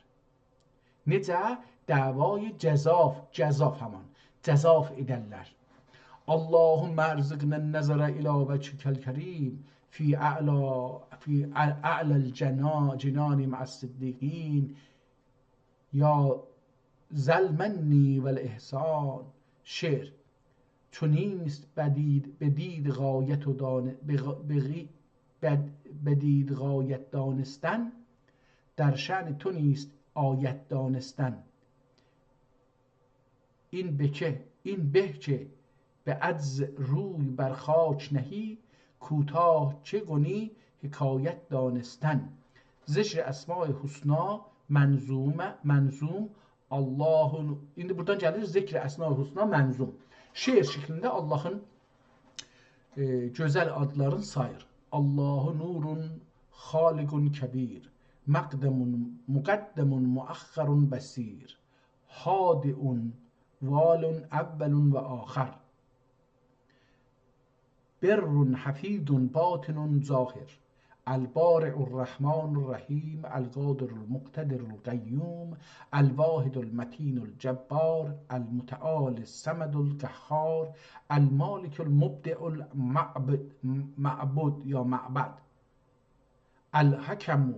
نئجه دعوای جزاف، جزاف همان، جزاف ائدرلر. اللهم ارزقنا النظر الی وجهک الکریم فی اعلی، فی اع-، اعلی الجنا-، جنان مع الصدیقین. یا ذا المن والاحسان. شعر. چو نیست بدید، بدید غایت و دان-، بغ-، بغی-، بد-، بدید غایت دانستن، در شأن تو نیست آیت دانستن. این به که، این به که به عجز روی بر خاک نهی، کوتاه چه کنی حکایت دانستن. ذکر اسماء حسنا منظوم، منظوم، الله، ایندی بورادان گلیر ذکر اسماء حسنا منظوم. شعر شکلینده آللاهین، ائ، گؤزل آدلارینی ساییر. الله نور خالق کبیر، مقدم، مقدم مؤخر بصیر، هادئ وال اول و آخر. بر حفیظ باطن ظاهر. البارئ الرحمن الرحیم، القادر المقتدر القیوم، الواحد المتین الجبار، المتعال الصمد القهار، المالک المبدع المعبد، معبود یا معبد، الحکم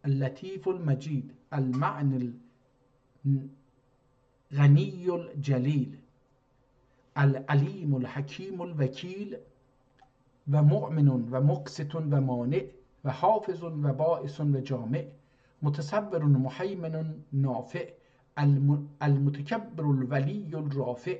اللطیف المجید، المعن الغنی الجلیل، العلیم الحکیم الوکیل، و مؤمن و مقسط و مانع، و حافظ و باعث و جامع، متصور مهیمن نافع، الم-، المتکبر الولی الرافع،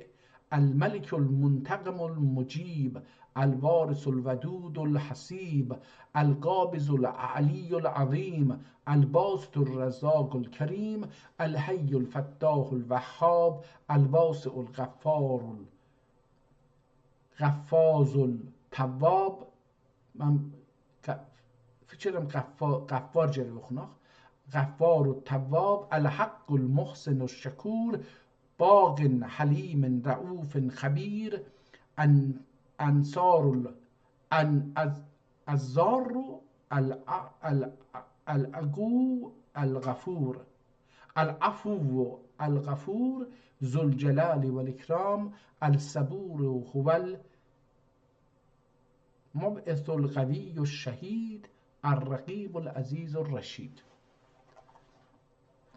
الملک المنتقم المجیب، الوارث الودود الحسیب، القابض العلی العظیم، الباسط الرزاق الکریم، الحی الفتاح الوهاب، الواسع الغفار ال-، غفاظ التواب. من ق-، فیکر ائدیرم غفا-، غفار گرک اوخوناق. غفار التواب، الحق المحسن الشکور، باق حلیم رؤوف خبیر، ان-، انصار ال-، ان-، از-، الضار، الع-، الع-، العقو، الغفور، العفو، الغفور، ذو الجلال والاکرام، الصبور، هو المبعث القوی الشهید، الرقیب العزیز الرشید.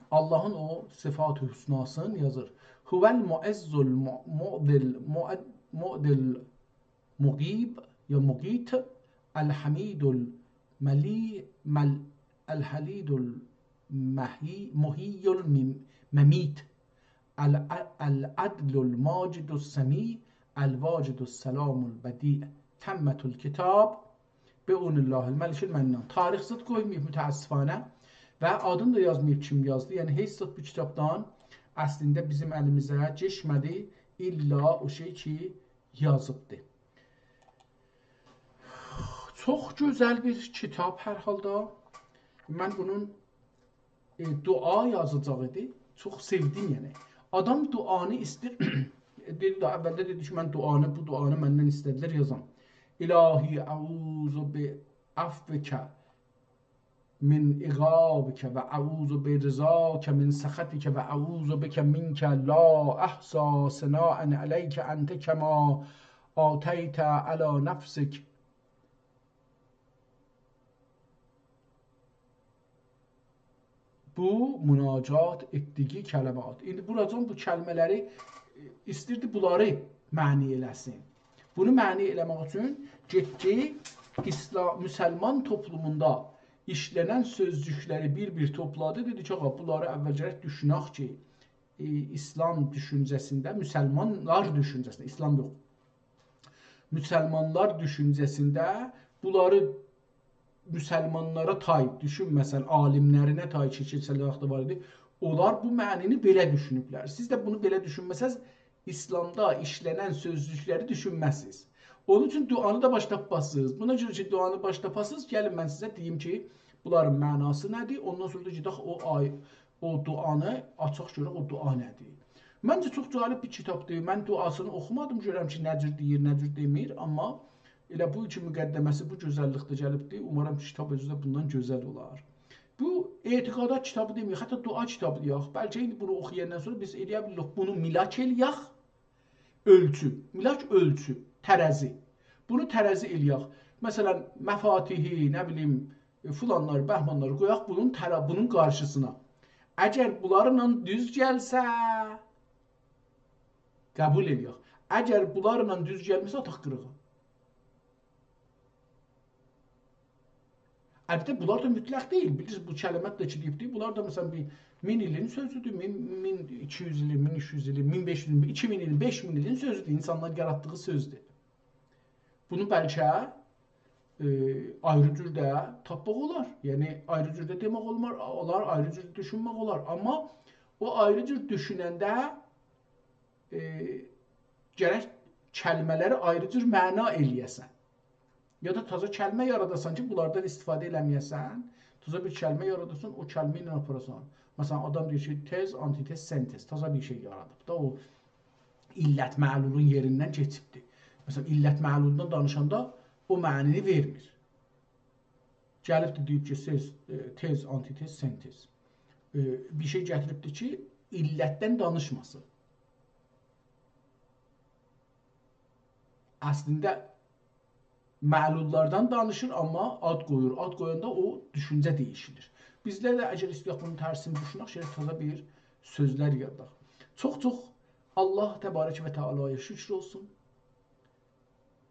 آللاهین او صفات حسناسینی یازیر. هو المعز المعدی، المعد-، معدی المغیب یا مغیث، الحمید الملی-، مل-، الحمید المحی-، محیی المم-، ممیت، الع-، العدل الماجد السمیع، الواجد السلام البدیع. تمت الکتاب، بعون الله الملک المنان. تاریخ زاد قویماییب متأسفانه و آدینی دا یازماییب کیم یازدی. یعنی هئچ زاد بو کیتابدان اصلینده بیزیم الیمیزه کئچمه‌دی. الا او شئی کی یازیبدی. چوخ گؤزل بیر کیتاب هر حالدا. من بونون، ائ، دعا یازاجاق ایدی. چوخ سئودیم، یعنی. آدام دعانی ایسته‌ییر. دئدی ده، اولده دئدی کی، من دعانی، بو دعانی مندن ایسته‌دیلر یازام. الهی اعوذ بعفوک من عقابک و اعوذ برضاک من سخطک و اعوذ بک منک لا احصی ثناء علیک انت کما اثنیت علی نفسک. بو مناجات ائتدیگی کلمات. ایندی بوراجان بو کلمه‌لری، ائ، ایستیردی بونلاری معنی ائله‌سین. بونو معنی ائله‌مک اوچون گئتدی ایسلام، مسلمان توپلوموندا ایشله‌نن سؤزجوکلری بیر-بیر توپلادی. دئدی کی، آغا، بونلاری اول گرک دوشونک کی، ائ، ایسلام دوشونجه‌سینده، مسلمانلار دوشونجه‌سینده، ایسلام یوخ، مسلمانلار دوشونجه‌سینده بونلاری مسلمانلارا تای دوشونمه‌سن، عالیملرینه تای کی، کئچن واختدا وار ایدی، اونلار بو معنی‌نی بئله دوشونوبلر. سیز ده بونو بئله دوشونمه‌سز، ایسلامدا ایشله‌نن سؤزجوکلری دوشونمزسینیز. اونون اوچون دعانی دا باش تاپمازسینیز. بونا گؤره کی، دعانی باش تاپاسینیز، گلین من سیزه دئییم کی، بونلارین معناسی نه‌دیر؟ اوندان سونرا دا گئدک او آی-، او دعانی آچاق گؤرک، او دعا نه‌دیر؟ منجه چوخ جالب بیر کیتابدیر. من دعاسینی اوخومادیم، گؤرم کی، نه جور دئییر، نه جور دئمیر، آمما ائله بو کی مقدمه‌سی بو گؤزللیکده گلیبدیر. اومارام کی، کیتاب اؤزو ده بوندان گؤزل اولار. بو اعتقادات کیتابی دئمه‌یک، حتی دعا کیتابی دئیک. بلکه ایندی بونو اوخویاندان سونرا بیز ائلیه بیلیریک بونو ملاک ائلیک، اؤلچو. ملاک اؤلچو، ترازی. بونو ترازی ائلیک. مثلا، مفاتیحی، نه بیلیم، ائ، فلانلار، بهمانلار قویاق بونون ترا-، بونون قارشیسینا. اگر بونلارلا دوز گلسه، قبول ائلیک. اگر بونلارلا دوز گلمیرسه، آتاق قیریغا. البته، بونلار دا مطلق دئییل. بیلیرسینیز، بو کلمات دا کی دئییبدیر، بونلار دا، مثلا، بیر مین ایلین سؤزودور، مین، مین ایکی یوز ایلین، مین اوچ یوز ایلین، مین بئش یوز ایلین، ایکی مین ایلین، بئش مین ایلین سؤزودور، اینسانلار یاراتدیغی سؤزدور. بونو بلکه، ائ، آیری جور ده تاپماق اولار. یعنی، آیری جور ده دئمک اولمار، اولار، آیری جور ده دوشونمک اولار. آمما او آیری جور دوشوننده، ائ، گرک کلمه‌لری آیری جور معنا ائلیه‌سن. یا دا تازا کلمه یاراداسان کی، بونلاردان استفاده ائله‌میه‌سن. تازا بیر کلمه یاراداسان، او کلمه ایله آپاراسان. مثلا، آدام دئییر کی، تز، آنتی‌تز، سنتز. تازا بیر شئی یارادیب دا، او علت معلولون یئریندن کئچیبدیر. مثلا، علت معلولدان دانیشاندا او معنینی وئرمیر. گلیبدیر، دئییب کی، سز، ائ، تز، آنتی‌تز، سنتز. ائ، بیر شئی گتیریبدیر کی، علتدن دانیشماسین. اصلینده معلوللاردان دانیشیر، آمما آد قویور. آد قویاندا او دوشونجه دییشیلیر. بیزلر ده اگر ایسته‌یک بونون ترسینی دوشونک، شئیله تازا بیر سؤزلر یاراداق. چوخ-چوخ الله تبارک و تعالی‌یا شکر اولسون.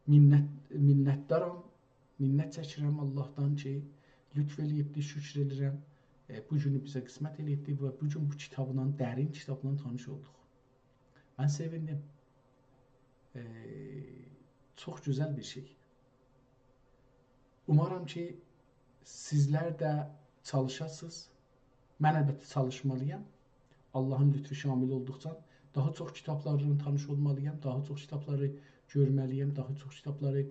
منت، منتدارام، منت چکیرم اللهدان کی، لطف ائله‌ییبدی، شکر ائدیرم. ائ، بو گونو بیزه قسمت ائله‌ییبدی و بو گون بو کیتابلا، درین کیتابلا تانیش اولدوق. من سئویندیم. ائ، چوخ گؤزل بیر شئی. اومارام کی، سیزلر ده چالیشاسینیز. من البته چالیشمالییام. اللهین لطفو شامل اولدوقجا داها چوخ کیتابلارلا تانیش اولمالییام، داها چوخ کیتابلاری گؤرمه‌لییم، داها چوخ کیتابلاری،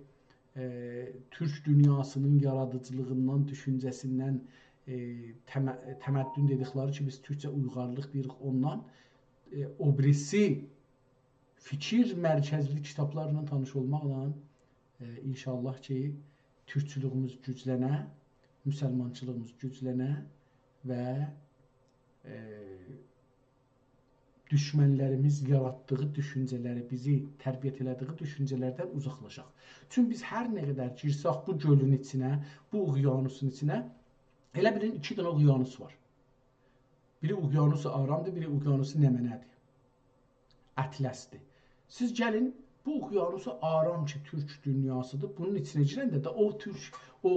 ائ، تورک دونیاسینین یارادیجیلیغیندان، دوشونجه‌سیندن، ائ، تمه-، تمدن دئدیکلری کی، بیز تورکجه اویغارلیق دئییریک، اوندان، ائ، او بیریسی فیکیر مرکزلی کیتابلارلا تانیش اولماقلا، ائ، انشاءالله کی، تورکچولویوموز گوجلنه، مسلمانچیلیغیمیز گوجلنه و، ائ، دوشمنلریمیز یاراتدیغی دوشونجه‌لری، بیزی تربیت ائله‌دیگی دوشونجه‌لردن اوزاقلاشاق. چونکی بیز هر نه قدر گیرسک بو گؤلون ایچینه، بو اقیانوسون ایچینه، ائله بیلین ایکی دنه اقیانوس وار. بیری اقیانوس آرامدیر، بیری اقیانوس نمنه‌دیر. اطلسدیر. سیز گلین، بو اقیانوس آرام کی، تورک دونیاسیدیر، بونون ایچینه گیرنده ده او تورک، او،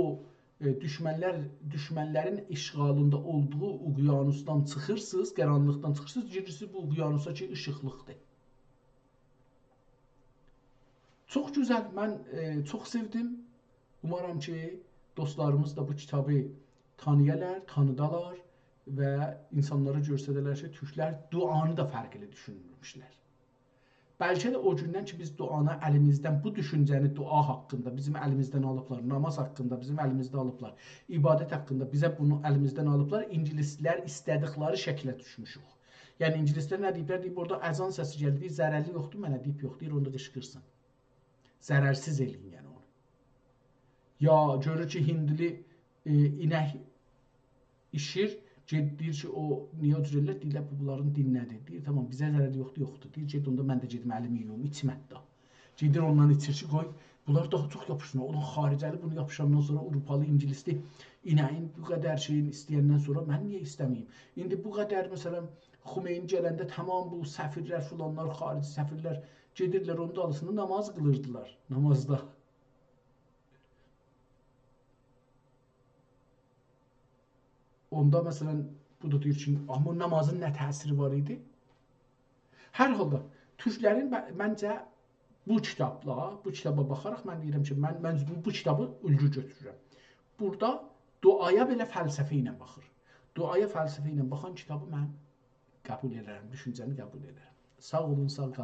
ائ، دوشمنلر، دوشمنلرین اشغالیندا اولدوغو اقیانوسدان چیخیرسینیز، قارانلیقدان چیخیرسینیز، گیریرسینیز بو اقیانوسا کی، ایشیقلیقدیر. چوخ گؤزل، من، ائ، چوخ سئودیم. اومارام کی، دوستلاریمیز دا بو کیتابی تانییالار، تانیدالار و اینسانلارا گؤستره‌لر کی، تورکلر دعانی دا فرقلی دوشونورموشلر. بلکه ده او گوندن کی، بیز دعانی الیمیزدن، بو دوشونجه‌نی دعا حاقیندا بیزیم الیمیزدن آلیبلار، ناماز حاقیندا بیزیم الیمیزدن آلیبلار، عبادت حاقیندا بیزه بونو الیمیزدن آلیبلار، اینگیلیسلر ایسته‌دیکلری شکله دوشموشوک. یعنی، اینگیلیسلر نه دئییبلر؟ دئییب، اورادا اذان سسی گلدی، دئییر، ضررلی یوخدور، منه دئییب یوخ، دئییر، اوندا قیشقیرسین. ضررسیز ائله‌یین، یعنی، اونو. یا گؤرور کی، هیندلی، ائ، اینک ایشیر، گئد-، دئییر کی، او، نییه او جور ائله‌ییر؟ دئییرلر، بو، بونلارین دینینه‌دیر. دئییر، تامام، بیزه ضرر یوخدور، یوخدور. دئییر، گئت، اوندا من ده گئدیم، الیمی یویوم، ایچیم حتی. گئدیر، اوندان ایچیر کی، قوی، بونلار داها چوخ یاپیشسینلار. اولان خارجه‌لی بونو یاپیشاندان سونرا، آوروپالی، اینگیلیسلی، اینه‌یین بو قدر شئیین ایسته‌یندن سونرا من نییه ایسته‌مه‌ییم؟ ایندی بو قدر، مثلا، خمینی گلنده تمام بو سفیرلر، فلانلار، خارجی سفیرلر گئدیردیلر اونون دالیسیندا نماز قیلیردیلار. نمازدا. اوندا، مثلا، بو دا دئییر کی، آمما نمازین نه تأثیری وار ایدی؟ هر حالدا، تورکلرین، ب-، منجه، بو کیتابلا، بو کیتابا باخاراق من دئییرم کی، من، من بو، بو کیتابی اولگو گؤتورورم. بورادا دعایا بئله فلسفه ایله باخیر. دعایا فلسفه ایله باخان کیتابی من قبول ائدرم، دوشونجه‌می قبول ائدرم. ساغ اولون، ساغ قالین.